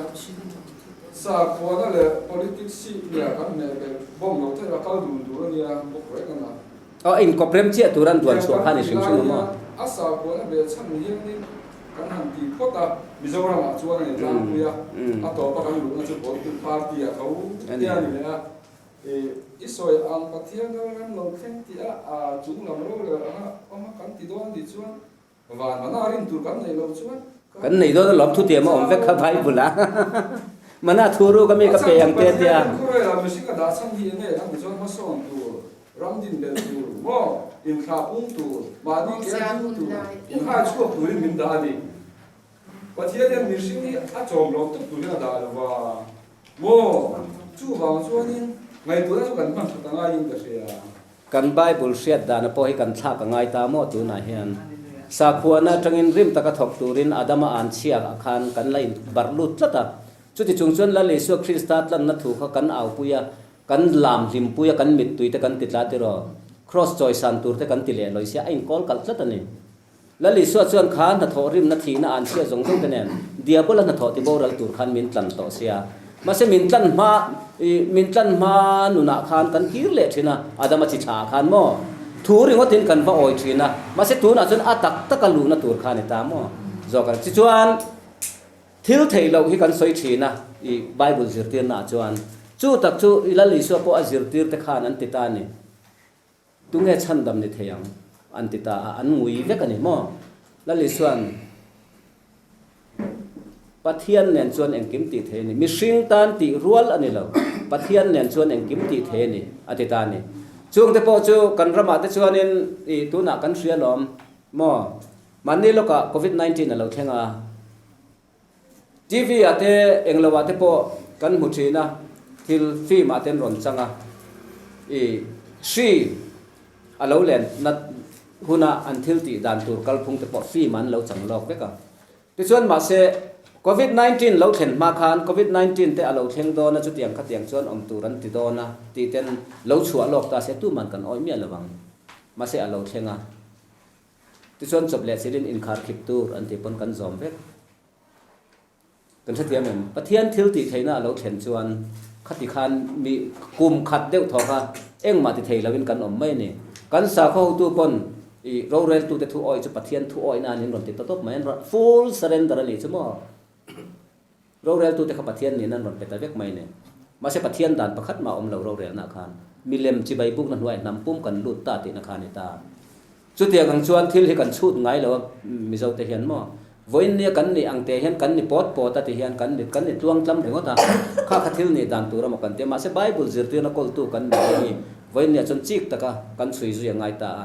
Sakhuana leh politics hi nia kan hmeh belh bawm lo theih a kal dun tur a nia bawk reng a na. Aw inkawp rem chiah tur an duan chhuah kha a ni hrim hrim a maw? A sakhuana ve chhan hianin kan han ti phawt a, Mizoramah chuan a ni tlangpui a, a tawpa kan luhna chu political party a tho te a ni leh a. I sawi ang Pathian ram ram lo thleng tih a chung lam rorel anga awm a kan ti dawn tih chuan Van mana rin tur kan neih loh chuan kan. Kan neih dawn alawm thutiam a awm vek kha Bible a mana thu ruk ami ka pe ang te tia. Pathian khawvel ah mihring a dah chhan hi enge kan ti chuan hmasawn tur, ram din belh tur maw, inthlah pung tur, mahni ke a ding tur, inhai chhuak turin min dah a ni. Pathian hian mihring hi a chawm lo tawp turin a dah lo va maw, chuvang chuanin ngaihtuahna chu kan hman that a ngaiin ka hria. Kan Bible hriat dana pawh hi kan thlak a ngai ta maw tunah hian? Sakhuana atangin rim taka thawk turin Adama an chhiakah khan kan la in barh lut tlat a. Chuti chung chuan Lal Isua Krista tlanna thu kha kan aupui a, kan lam hlimpui a, kan mittui te kan ti tla tiraw? Kraws chawisan tur te kan ti leh lawi sia, a inkawl kalh tlat a ni. Lal Isua chuan kha hnathawh rimna thihna an chhiat zawng zawng te nen Diabola hnathawh ti boral tur khan min tlan tawh sia. Mahse min tlan hma i min tlan hma nunah khan kan kir leh thin a, Adama chi thla ah khan maw? Thu ringawtin kan va awi thin a, mahse tunah chuan a tak taka luhna tur kha a ni ta maw? Zawk a ni. Tichuan thil theih loh hi kan sawi thin a i Bible zirtirna ah chuan chu tak chu i Lal Isua pawh a zirtir te khan an ti ta a ni. Tunge chhandam ni thei ang? an ti ta a, an ngui vek a ni maw? Lal Isua'n Pathian nen chuan engkim tih thei a ni, mihring tan tih rual a ni lo, Pathian nen chuan engkim tih thei a ni, a ti ta a ni. Chungte pawh chu kan ramah te chuanin ih tunah kan hria lawm maw? Mahni lawkah Covid 19 a lo thleng a. TV ah te englo ah te pawh kan hmu thin a, thil film ah te an rawn chang a, i hri a lo len nat huna an thil tih dan tur kalphung te pawh film ah an lo chang lawk vek a. Tichuan mahse Covid 19 lo thlen hma khan Covid 19 te a lo thleng dawn a chutiang khatiang chuan awm tur an ti dawn a tih ten lo chhuah lawk ta se tuman kan awih miah lo ang. Mahse a lo thleng a. Tichuan chawp leh chilin inkhar khip tur an tih pawn kan zawm vek. Kan hrethiam em? Pathian thil tih theihna a lo thlen chuan khati khan mi kum khat deuh thaw kha engmah ti thei loin kan awm mai a ni. Kan sakhaw hotu pawn i roreltute thu awih chu Pathian thu awihna an inrawn ti ta tawp mai. An rawn full surrender a nih chu maw? Roreltute kha Pathian nin an rawn pe ta vek mai nen. Mahse Pathian dan pakhat mah awm lo rorelna khan milem chibai bukna hnuaiah hnam pum kan lut ta tihna kha a ni ta. Chutiang ang chuan thil hi kan chhut ngai lo a Mizote hian maw? Vawiin nia kan nih ang te hian kan ni pawt pawt a ti hian kan ni kan ni tluang tlam ringawt a, kha kha thil nih dan tur emaw kan ti a. Mahse Bible zirtirna kawltu kan nih te hi vawiin nia chuan chik taka kan chhui zui a ngai ta a.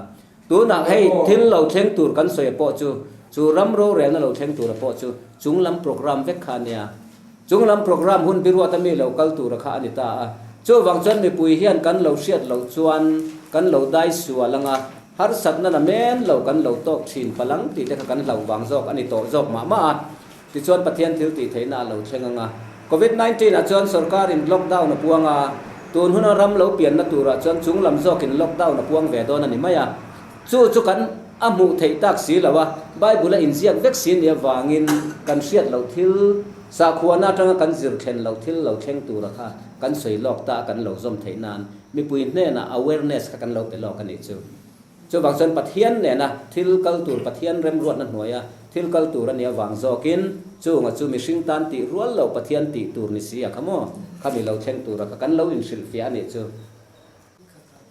Tunah hei thil lo thleng tur kan sawi pawh chu, chu ram rorelna lo thleng tura pawh chu chung lam program vek kha a nia. Chung lam program hun biruata mi lo kal tura kha a ni ta a. Chuvang chuan mipui hian kan lo hriat loh chuan kan lo dai sual anga harsatna la men lo kan lo tawk thin palang tih te kha kan hlauh vang zawk a ni tawh zawk mah mah a. Tichuan Pathian thil tih theihna a lo thleng ang a. Covid 19 ah chuan sorkar in lockdown a puang a, tun huna ram lo pianna turah chuan chung lam zawkin lockdown a puang ve dawn a ni mai a. Chu chu kan a hmuh theih tak si lo a, Bible a inziak vek si nia vangin kan hriat loh thil, sakhuana atanga kan zir thlen loh thil lo thleng tura kha kan sawi lawk ta a kan lo zawm theih nan mipui hnenah awareness kha kan lo pe lawk a nih chu. Chuvang chuan Pathian nena thil kal tur, Pathian remruatna hnuaia thil kal tur a nih avang zawkin chunga chu mihring tan tih rual lo Pathian tih tur ni si a kha maw? Khami lo thleng tura kha kan lo inhrilhfiah a nih chu.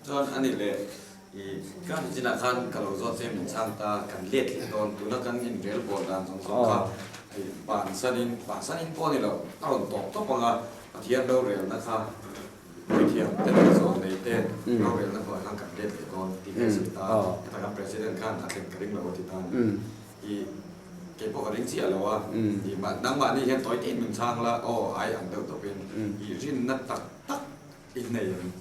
Chuan a nih leh i ka nichinah khan ka lo zawt che min chhang ta, kan let leh dawn, tuna kan inrel bawl dan zawng zawng kha i bansanin, bansanin pawh a ni lo, a rawn tawp tawp ang a, Pathian rorelna kha Puithiam te leh zawlnei te rorelna hnuai khan kan let leh dawn tih ka sawi ta a, heta kan President khan a thlen ka ring lo a ti ta a ni. I kei pawh ka ring chiah lo a, i nangmahni hian tawi tein min chhang la, aw ai ang deuh tawpin i rinna tak tak i nei em?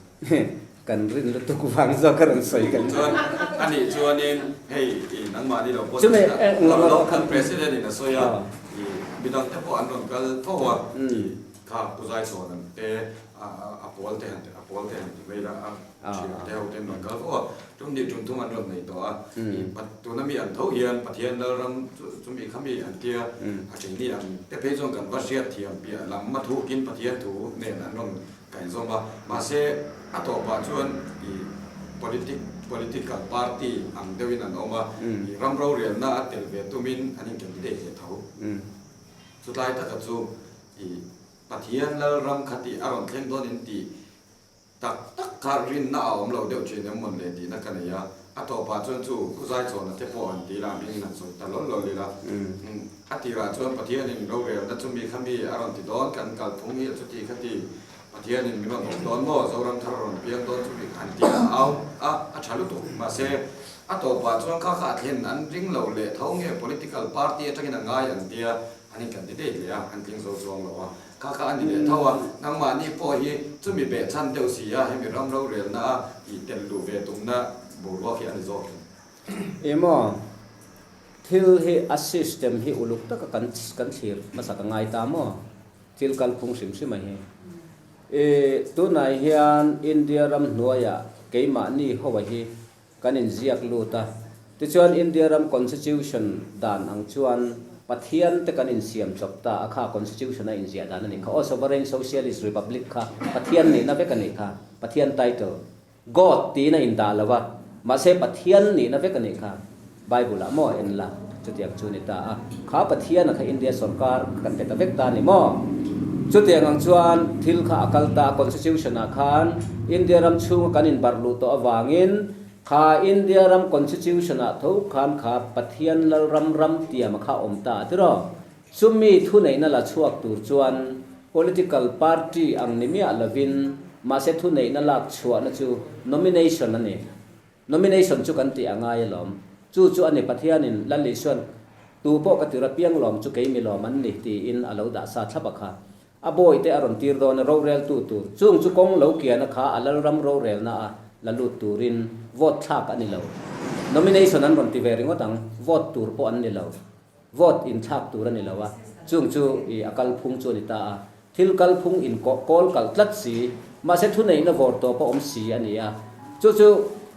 Kan rin lutuk vang zawk a rawn sawi kan ni. Chuan a nih chuanin hei i nangmahni lo pawh kan President in a sawi a, i midang te pawh an rawn kal tho a, i Kha Pu Zaichhawn an te a pawl te han a pawl te han ti mai la a thian te ho ten rawn kal fo a, tum hnih tum thum an rawn nei tawh a, i tuna mi an tho hian Pathian Lalram chumi kha mi an tia a ṭhingni ang te phei chuan kan va hriat thiam piah lam a thukin Pathian thu nen an rawn kaihzawm a, mahse a tawpah chuan i politic political party ang deuhin an awm a, i ram rorelna a tel ve tumin an in-candidate leh tho. Chutlai taka chu I Pathian Lalram kha tih a rawn thleng dawn in tih tak tak kha rinna a awm lo deuh thin em mawn le tihna ka nei a, a tawpah chuan chu Khuzaichhawna te pawh han ti ila a hmingin han sawi ta lawl lawl ila, a tirah chuan Pathianin rorelna chu mi kha mi a rawn ti dawn kan kalphung hi a chuti kha ti Pathianin min rawn awm dawn maw Zoram thar a rawn piang dawn chu mi kha han ti a, au a, a tha lutuk mahse a tawpah chuan kha kha a thlen an ring lo leh tho nge political party atangin a ngai an tia. An in kan ti daih leh a, an tling zo chuang lo a, kha kha a ni leh tho a, nangmahni pawh hi chumi behchhan deuh si a, hemi ram rorelna a ih tel luh ve tumna boruak hi a ni zawk em? Emaw, thil hi a system hi uluk taka kan kan thlir hmasa ka ngai ta maw? Thil kalphung hrim hrim a hi. I tunah hian India ram hnuaiah keimahni ho a hi Kan inziak lut a. Tichuan India ram Constitution dan ang chuan Pathian te kan insiam chawp ta a kha Constitution a inziah dan a nih kha aw Sovereign Socialist Republic kha Pathian nihna vek a nih kha Pathian title God tiin a indah lo a mahse Pathian nihna vek a nih kha Bible ah maw en la chutiang chu ni ta a kha Pathian a kha India sorkar kan pe ta vek ta a ni maw chutiang ang chuan thil kha a kal ta a Constitution ah khan India ram chhunga kan inbarh luh tawh avangin kha India ram Constitution ah tho khan kha Pathian Lalram ram tiam a kha awm ta a tiraw chumi thuneihna la chhuak tur chuan political party ang ni miah lovin mahse thuneihna lak chhuahna chu nomination a ni. Nomination chu kan tih a ngai alawm. Chu chu a ni Pathianin Lal Isuan tu pawh ka tir apiang lawm chu kei mi lawm an ni tiin a lo dah sa thlap a kha. A bawihte a rawn tir dawn a roreltu tur. Chung chu kawng lo kian a kha a Lalram rorelna a la lut turin vote thlak a ni lo. Nomination an rawn ti ve ringawt ang, vote tur pawh an ni lo. Vote inthlak tur a ni lo a, chung chu i a kalphung chu a ni ta a. Thil kalphung in kawl kalh tlat si, mahse thuneihna vawr tawp a awm si a ni a. Chu chu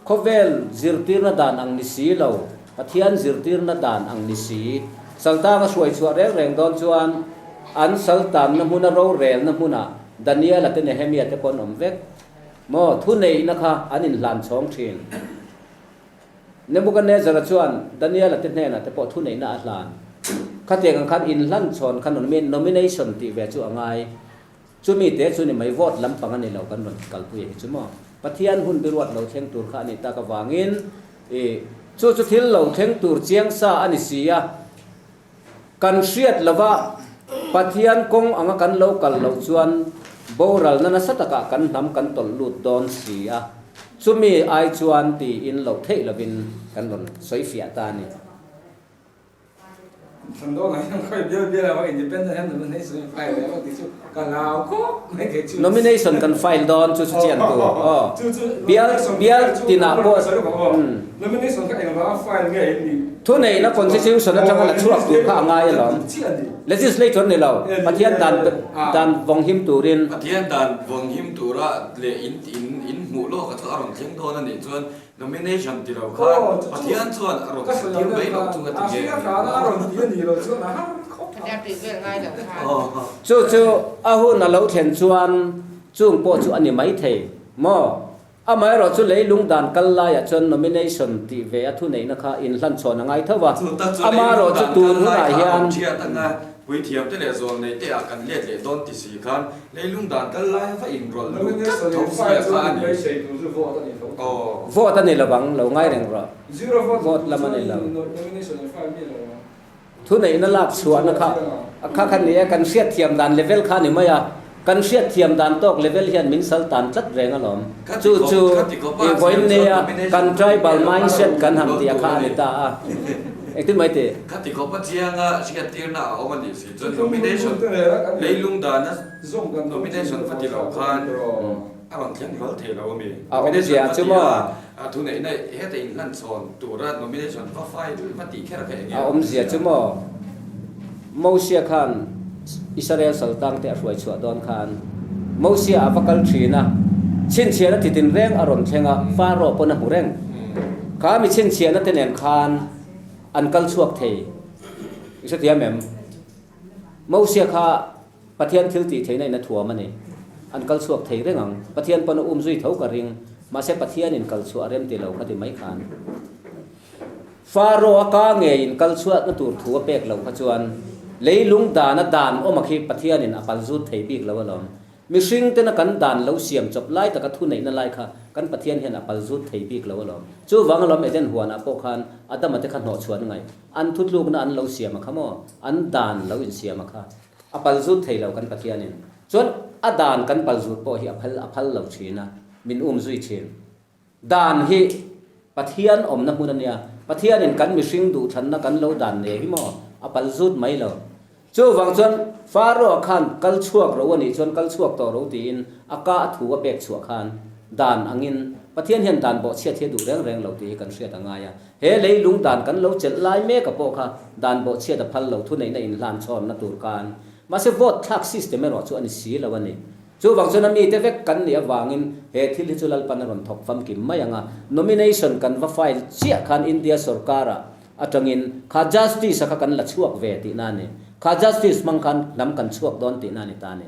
khawvel zirtirna dan ang ni si lo, Pathian zirtirna dan ang ni si. Saltang a hruai chhuah reng reng dawn chuan an saltanna hmuna rorelna hmunah Daniela te Nehemia te pawh an awm vek maw? Thuneihna kha an inhlan chhawng thin. Nebuchadnezzar-a chuan Daniel-a te hnenah te pawh thuneihna a hlan. Khatiang ang khan inhlan chhawn kha nomination tih ve chu a ngai. Chumi te chu ni mai vote lampang a ni lo kan rawn kalpui a hi chu maw. Pathian hun biruat lo thleng tur kha a nih tak avangin i chu chu thil lo thleng tur chiang sa a ni si a. Kan hriat lova Pathian kawng anga kan lo kal loh chuan boralna nasa takah kan hnam kan tawlh lut dawn si a. Chumi ai chuan tiin loh theih lovin kan rawn sawi fiah ta a ni. Nomination kan file dawn chu chu chian tur aw. Bial bial tinah pawh thuneihna constitution atanga la chhuak tur kha a ngai alawm. Legislature ni lo, Pathian dan dan vawng him turin. Pathian dan vawng him tura leh in in hmuh lawk a chu a rawn thleng dawn a nih chuan Nomination ti lo khan Pathian chuan a rawn thlir mai loh chu a ti nge Chu chu a hun a lo thlen chuan chung pawh chu a ni mai thei maw? Amaherawh chu leilung dan kal laiah chuan nomination tih ve a thuneihna kha inhlanchhawn a ngai tho va, Chu tak chu amaherawh leilung chu dan tun kal lai hunah kha a hian rawn thiat anga Puithiam te leh zawl nei te ah kan let leh dawn ti si khan leilung dan kal lai va inrawlh luh tlat tho sia kha a ni. Aw. Vote a ni lo ang, lo ngai reng rawh. Vote lam a ni lo. Thuneihna lak chhuahna kha kha kha ni e, kan hriatthiam dan level kha a ni mai a, kan hriatthiam dan tawk level hian min sal tan tlat reng alawm. Chu chu i vawiin nia kan tribal mindset kan han tih a kha a ni ta a. Engtin mai tih? Khati khawp a chianga hriattirna a awm a nih si chuan nomination leilung dana nomination va ti lo khan a rawn thleng hlawl thei lo a mi? A awmzia chu maw? A thuneihna heta inhlanchhawn tura nomination va file va tih kher kha eng nge A awmzia chu maw? Mosia khan Israel saltangte a hruai chhuah dawn khan Mosia a va kal thin a, chhinchhiahna ti tinreng a rawn thleng a, Pharaoh pawn a hmu reng. Kha mi chhinchhiahna te nen khan an kal chhuak thei. I hrethiam em? Mosia kha Pathian thil tih theihna in a thuam a ni. An kal chhuak thei reng ang. Pathian pawn a um zui tho ka ring. Mahse Pathianin kal chhuah a rem ti lo kha ti mai khan. Pharaoh a ka ngeiin kal chhuatna tur thu a pek loh kha chuan leilung dana dan awm a khi Pathianin a pal zut thei bik lo alawm. Mihring tena kan dan lo siam chawp lai taka thuneihna lai kha kan Pathian hian a pal zut thei bik lo alawm. Chuvang alawm Eden huanah pawh khan Adama te kha hnawhchhuan ngaih an thutlukna an lo siam a kha maw? An dan lo insiam a kha a pal zut thei lo kan Pathianin. Chuan a dan kan pal zut pawh hi a phal a phal lo thin a, min um zui thin. Dan hi Pathian awmna hmun a nia, Pathianin kan mihring duhthlanna kan lo dan nei hi maw a pal zut mai lo. Chuvang chuan Pharaoh-a khan kal chhuak ro a nih chuan kal chhuak tawh ro tiin a ka a thu a pek chhuah khan dan angin Pathian hian dan bawhchhiat hi a duh reng reng lo tih hi kan hriat a ngai a. He leilung dan kan lo chelh lai mek a pawh kha dan bawhchhiat a phal lo thuneihna inhlan chhawnna tur khan mahse vote thlak system erawh chu a ni si lo a ni. Chuvang chuan a mite vek kan nih avangin he thil hi chu Lalpan a rawn thawk famkim mai ang a, nomination kan va file chiah khan India sorkara atangin kha justice a kha kan la chhuak ve tihna a ni. Kha justice hmang khan hnam kan chhuak dawn tihna a ni ta a ni.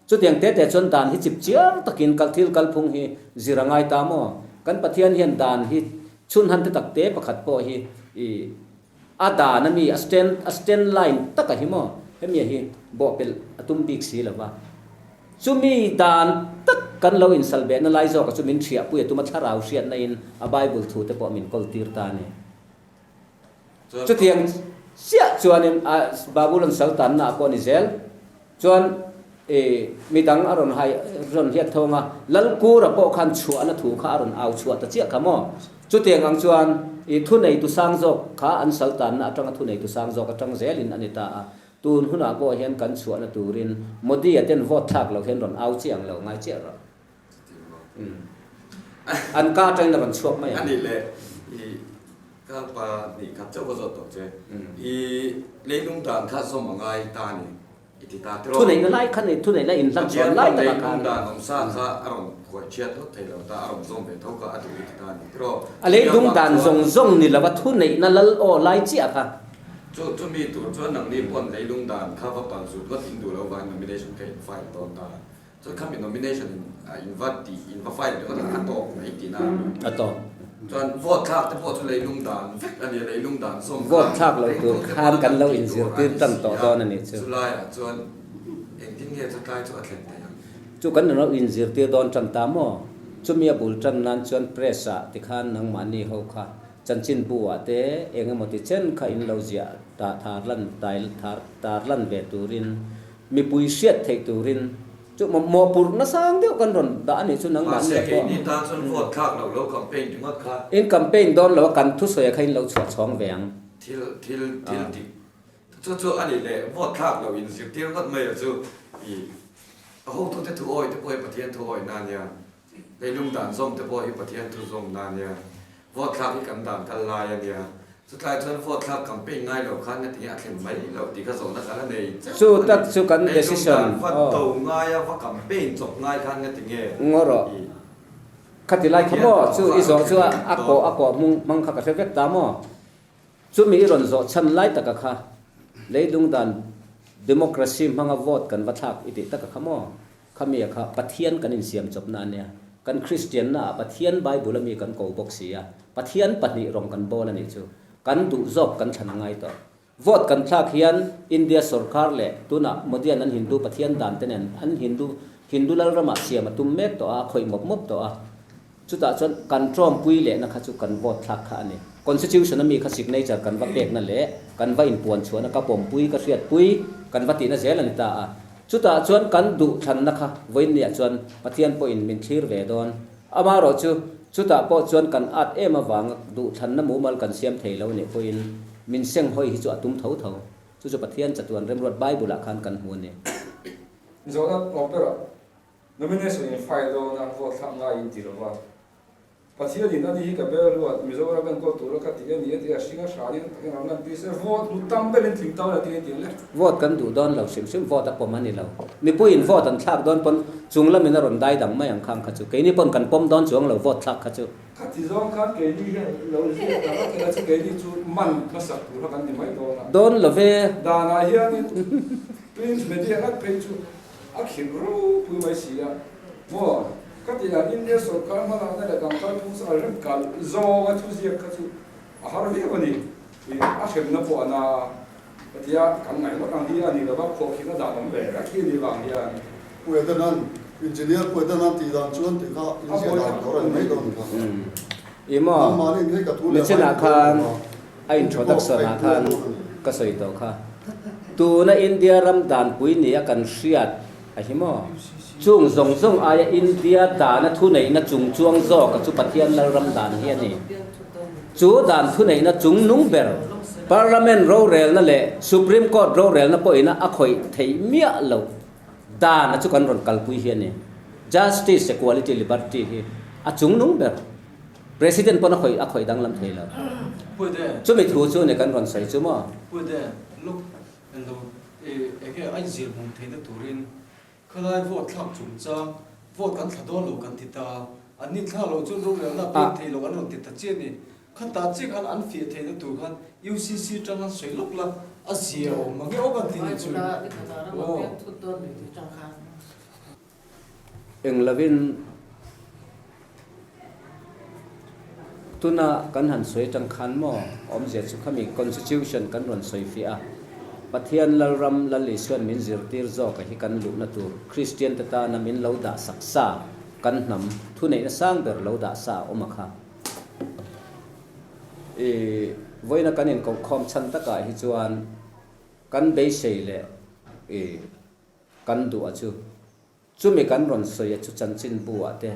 Chutiang te te chuan dan hi chip chiar takin kal thil kalphung hi zir a ngai ta maw? Kan Pathian hian dan hi chhunhan te tak te pakhat pawh hi i A dan a mi, a stand, a stand line taka hi maw, hemi hi bawhpelh a tum bik si lo va. Chumi dan tak kan lo insalbehna lai zawka chu min hriahpui a tum a, thlarau hriatna in a Bible thu te pawh min kawl tir ta a ni. Chutiang chiah chuanin a Babulon saltanna ah pawh a ni zel. Chuan i midang a rawn hai rawn hiat tho anga Lalkura pawh khan chhuahna thu kha a rawn au chhuah ta chiah kha maw? Chutiang ang chuan i thuneitu sang zawk kha an saltanna atanga thuneitu sang zawk atang zelin a ni ta a, tun hunah pawh hian kan chhuahna turin Modi-a ten vote thlak lo hian rawn au chiah ang lo ngai chiah rawh. An ka atangin a rawn chhuak mai ang. A nih leh i ka pa nih khat chauh ka zawt tawh che. I leilung dan kha zawm a ngai ta a ni. I ti ta tiraw? Thuneihna lai kha nei, thuneihna inhlan chhuan lai takah khan. Pathian dan awm sa kha a rawn khuai chhiat ngawt thei lo ta, a rawn zawm ve tho kha a duh i ti ta a ni tiraw? A leilung dan zawng zawng ni lova thuneihna lal aw lai chiah kha. Chu chumi tur chuan nangni pawn leilung dan kha va pal zut ngawt in duh lo vangin nomination kha in file dawn ta. Chuan khami nomination in in va tih in va file ringawt a, a tawp mai tihna a ni. A tawp. Chuan vote thlak te pawh chu leilung dan vek a ni a, leilung dan zawm khan Vote thlak lo tur engtu te khan pawh kan lo tih tur a inzirtir ni tan si tawh a, dawn a nih chu. Chulaiah chuan engtin nge chutlai chu a thlen theih ang? Chu kan lo inzirtir dawn tan ta maw? Chumi a bul tan nan chuan press ah tikhan nangmahni ho kha chanchinbu ah te eng emaw ti chen kha in lo ziah ta thar lan tai thar tar lan ve turin mipui hriat theih turin. Chu mawhpurhna sang deuh kan rawn dah a nih chu nangmah Mahse nia pawh. keini tan chuan vote thlak loh lo campaign ringawt kha. In campaign dawn lo a kan thusawi a kha in lo chhuah chhawng ve ang. Thil thil thil dik chu chu a nih leh vote thlak loh in zirtir ngawt mai a chu i a hotute thu awi te pawh hi Pathian thu awi na nia. Leilung dan zawm te pawh hi Pathian thu zawm na nia. Vote thlak hi kan dan kal lai a nia. Chutlai chuan vote thlak campaign ngai lo khan ngatinge a thlen mai loh tih kha zawhna kha la nei chauh Chu a ni. tak chu kan Leilung decision dan va aw. do ngaia va campaign chawp ngai khan ngatinge Ngaw rawh. i Khati lai kha Pathian maw chu thawh i kha a zawh chu thlen a dawn. kawh a kawh hmung hmang kha ka hre vek ta maw. Chumi i rawn zawh chhan lai taka kha leilung dan democracy hmanga vote kan va thlak i tih taka kha maw. Khami a kha Pathian kan insiam chawpna a nia. Kan Kristianna ah Pathian Bible a mi kan ko bawk si a, Pathian pahnih rawng kan bawl a nih chu. Kan duh zawk kan thlan a ngai tawh. Vote kan thlak hian India sorkar leh tunah Modian an Hindu Pathian dan te nen an Hindu Hindu lalramah siam a tum mek tawh a, a khawih mawp mawp tawh a. Chutah chuan kan tawngpui lehna kha chu kan vote thlak kha a ni. Constitution a mi kha signature kan va pekna leh kan va inpuan chhuahna ka pawmpui, ka hriatpui kan va tihna zel a ni ta a. Chutah chuan kan duhthlanna kha vawiinniah chuan Pathian pawhin min thlir ve dawn. Amaherawh chu chutah pawh chuan kan at em avanga duhthlanna mumal kan siam thei lo nih pawhin min senghawi hi chu a tum tho tho. Chu chu Pathian chatuan remruat Bible-ah khan kan hmu a ni. Zawhna awm berah Nomination in file dawn a, vote thlak ngai in ti lova. Pathian in ani hi ka bel ruat, Mizoram enkawl tura ka ti a ni a ti a, hring a hran in takin ram lan tir se, vote hmu tam ber in tling ta la ti a ti ang le. Vote kan duh dawn lo hrim hrim, vote a pawm a ni lo. Mipui in vote an thlak dawn pawn chung lam in a rawn dai dang mai ang khang kha chu. Keini pawn kan pawm dawn chuang lo vote thlak kha chu. Khati zawng khan keini hian lo ziak ta vak ila chu keini chu man hmasak tur kha kan ni mai dawn a. Dawn lo ve. Danah hianin print media ngat phei chu A khirh ropui mai si a, maw ka ti a, India sorkar hmalakna leh kan kalphung chu a rem kalh zawng a thuziak kha chu a har viau a ni, ih a hremna pawh a na a, ka ti a, kan ngaih ngawt ang hi a ni lova khuahkhirhna dan awm ve vek hi a nih vang hian. Puedanan, Engineer Puedanan tih dan chuan tih kha inziah dan tur a ni mai dawn kha. Ih maw, Nangmahni in hei ka thu leh Michinah hmai khan dawn lo. A introduction ah khan ka sawi tawh kha. Tuna India ram danpui nia kan hriat a hi maw? Chung zawng zawng aia India dana thuneihna chung chuang zawk a chu Pathian Lalram dan hi a ni. Chu dan thuneihna chung nung ber Parliament rorelna leh Supreme Court rorelna pawhina a khawih theih miah loh dan a chu kan rawn kalpui hi a ni. Justice, Equality, Liberty hi a chung nung ber. President pawn a khawih a khawih danglam thei lo. Chumi thu chu ni kan rawn sawi chu maw? Puite, look en lo e enge a inzir hmum theihna turin khalai vote thlak chungchang vote kan thla dawn lo kan ti ta, an ni thla lo chuan rorelna a pek thei lo an rawn ti ta chiah a ni. Khatah chiah khan an fiah theihna tur khan UCC tang han sawi lawk la a zia awm mange aw kan ti ni chu. Aw. Eng lovin tuna kan han sawi atang khan maw awmzia chu khami constitution kan rawn sawi fiah a, Pathian Lalram Lal Isuan min zirtir zawk a hi kan luhna tur Kristian te tana min lo dah sak sa kan hnam thuneihna sang ber lo dah sa a awm a kha. I vawiina kan inkohkhawm chhan takah hi chuan kan beisei leh i Kan duh a chu. Chumi kan rawn sawi a chu chanchinbu ah te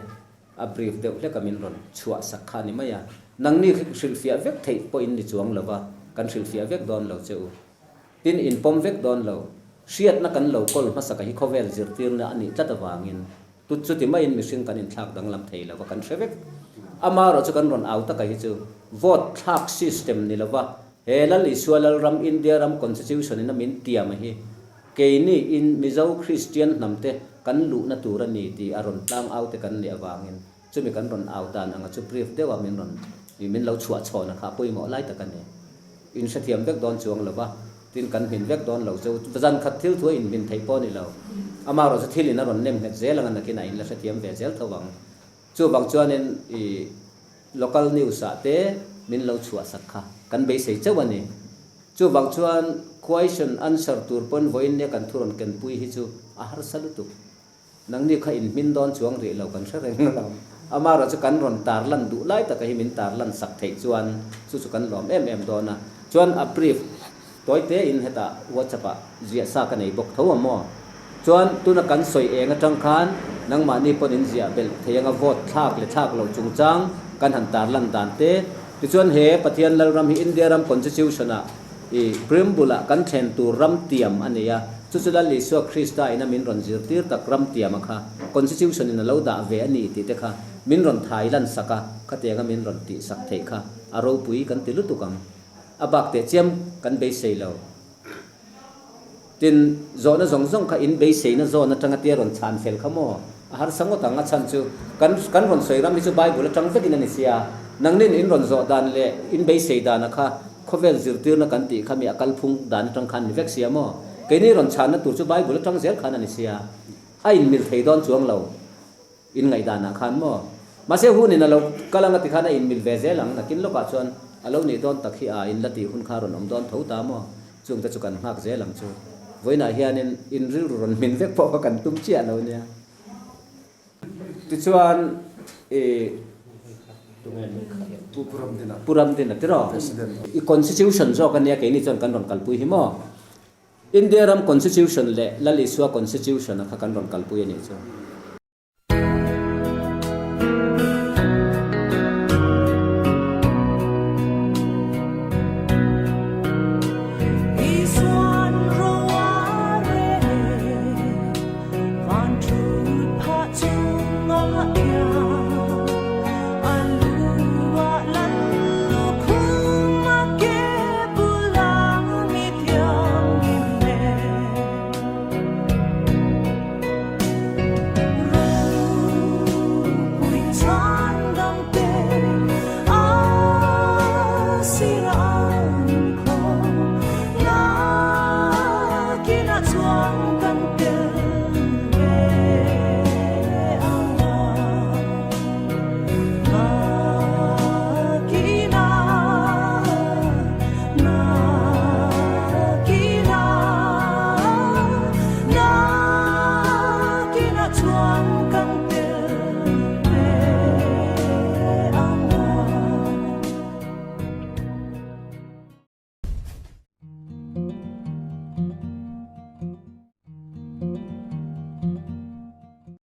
a brief deuh hlek a min rawn chhuah sak kha a ni mai a. Nangni khi hrilhfiah vek theih pawh in ni chuang lo va, kan hrilhfiah vek dawn lo che u. Tin, in pawm vek dawn lo. Hriatna kan lo kawl hmasaka hi khawvel zirtirna a nih tlat avangin tut chuti maiin mihring kan inthlak danglam thei lo va, kan hre vek. Amaherawh chu kan rawn au taka hi chu vote thlak system ni lo va, he Lal Isua Lalram India ram Constitution in a min tiam a hi Keini in Mizo Kristian hnamte kan luhna tur a ni tih a rawn tlang au te kan nih avangin chumi kan rawn au dan anga chu brief deuha min rawn min lo chhuah chhawn a kha pawimawh lai tak a ni. In hrethiam vek dawn chuang lo va, tin kan hmin vek dawn lo chu zan khat thil thu a inhmin theih pawh a ni lo. Amaherawh chu thil in a rawn nem nghet zel anga nakin a in la hrethiam ve zel tho ang. Chuvang chuanin i local news ah te min lo chhuah sak kha kan beisei chauh a ni. Chuvang chuan question answer tur pawn vawiin nia kan thu rawn kenpui hi chu a harsa lutuk. Nangni kha in hmin dawn chuang rih lo kan hre reng lo. Amaherawh chu kan rawn tarlan duh lai taka hi min tarlan sak theih chuan chu chu kan lawm em em dawn a. Chuan a brief tawi te in hetah WhatsApp ah ziah sa ka nei bawk tho a maw? Chuan tuna kan sawi eng atang khan nangmahni pawn in ziah belh thei anga vote thlak leh thlak loh chungchang kan han tarlan dan te. Tichuan he Pathian Lalram hi India ram Constitution ah i preamble ah kan thlen tur ram tiam a nei a, chu chu Lal Isua Krista ina min rawn zirtir tak ram tiam a kha Constitution in a lo dah ve a ni tih te kha min rawn thai lan sak a, khatianga min rawn tih sak theih kha a ropui kan ti lutuk ang. A bak teh chiam kan beisei lo. Tin, zawhna zawng zawng kha in beiseina zawn atanga tia rawn chhan fel kha maw? A harsa ngawt ang, a chhan chu kan kan rawn sawi ram hi chu Bible atang vekin a ni sia. Nangnin in rawn zawh dan leh in beisei dana kha khawvel zirtirna kan tih kha mi a kalphung dan atang khan ni vek sia maw? Keini rawn chhanna tur chu Bible atang zel khan a ni sia. A inmil thei dawn chuang lo. In ngaihdanah khan maw? Mahse hunin a lo kal anga tikhan a inmil ve zel ang, nakin lawkah chuan a lo nih dawn tak hi a in la tih hun kha rawn awm dawn tho ta maw? Chungte chu kan nghak zel ang chu. Vawiinah hianin in rilru rawn hmin vek pawh kha kan tum chiah lo nia. Tichuan i Pu Ramdina tiraw? I constitution zawk ania keini chuan kan rawn kalpui hi maw? India ram Constitution leh Lal Isua Constitution a kha kan rawn kalpui a nih chu.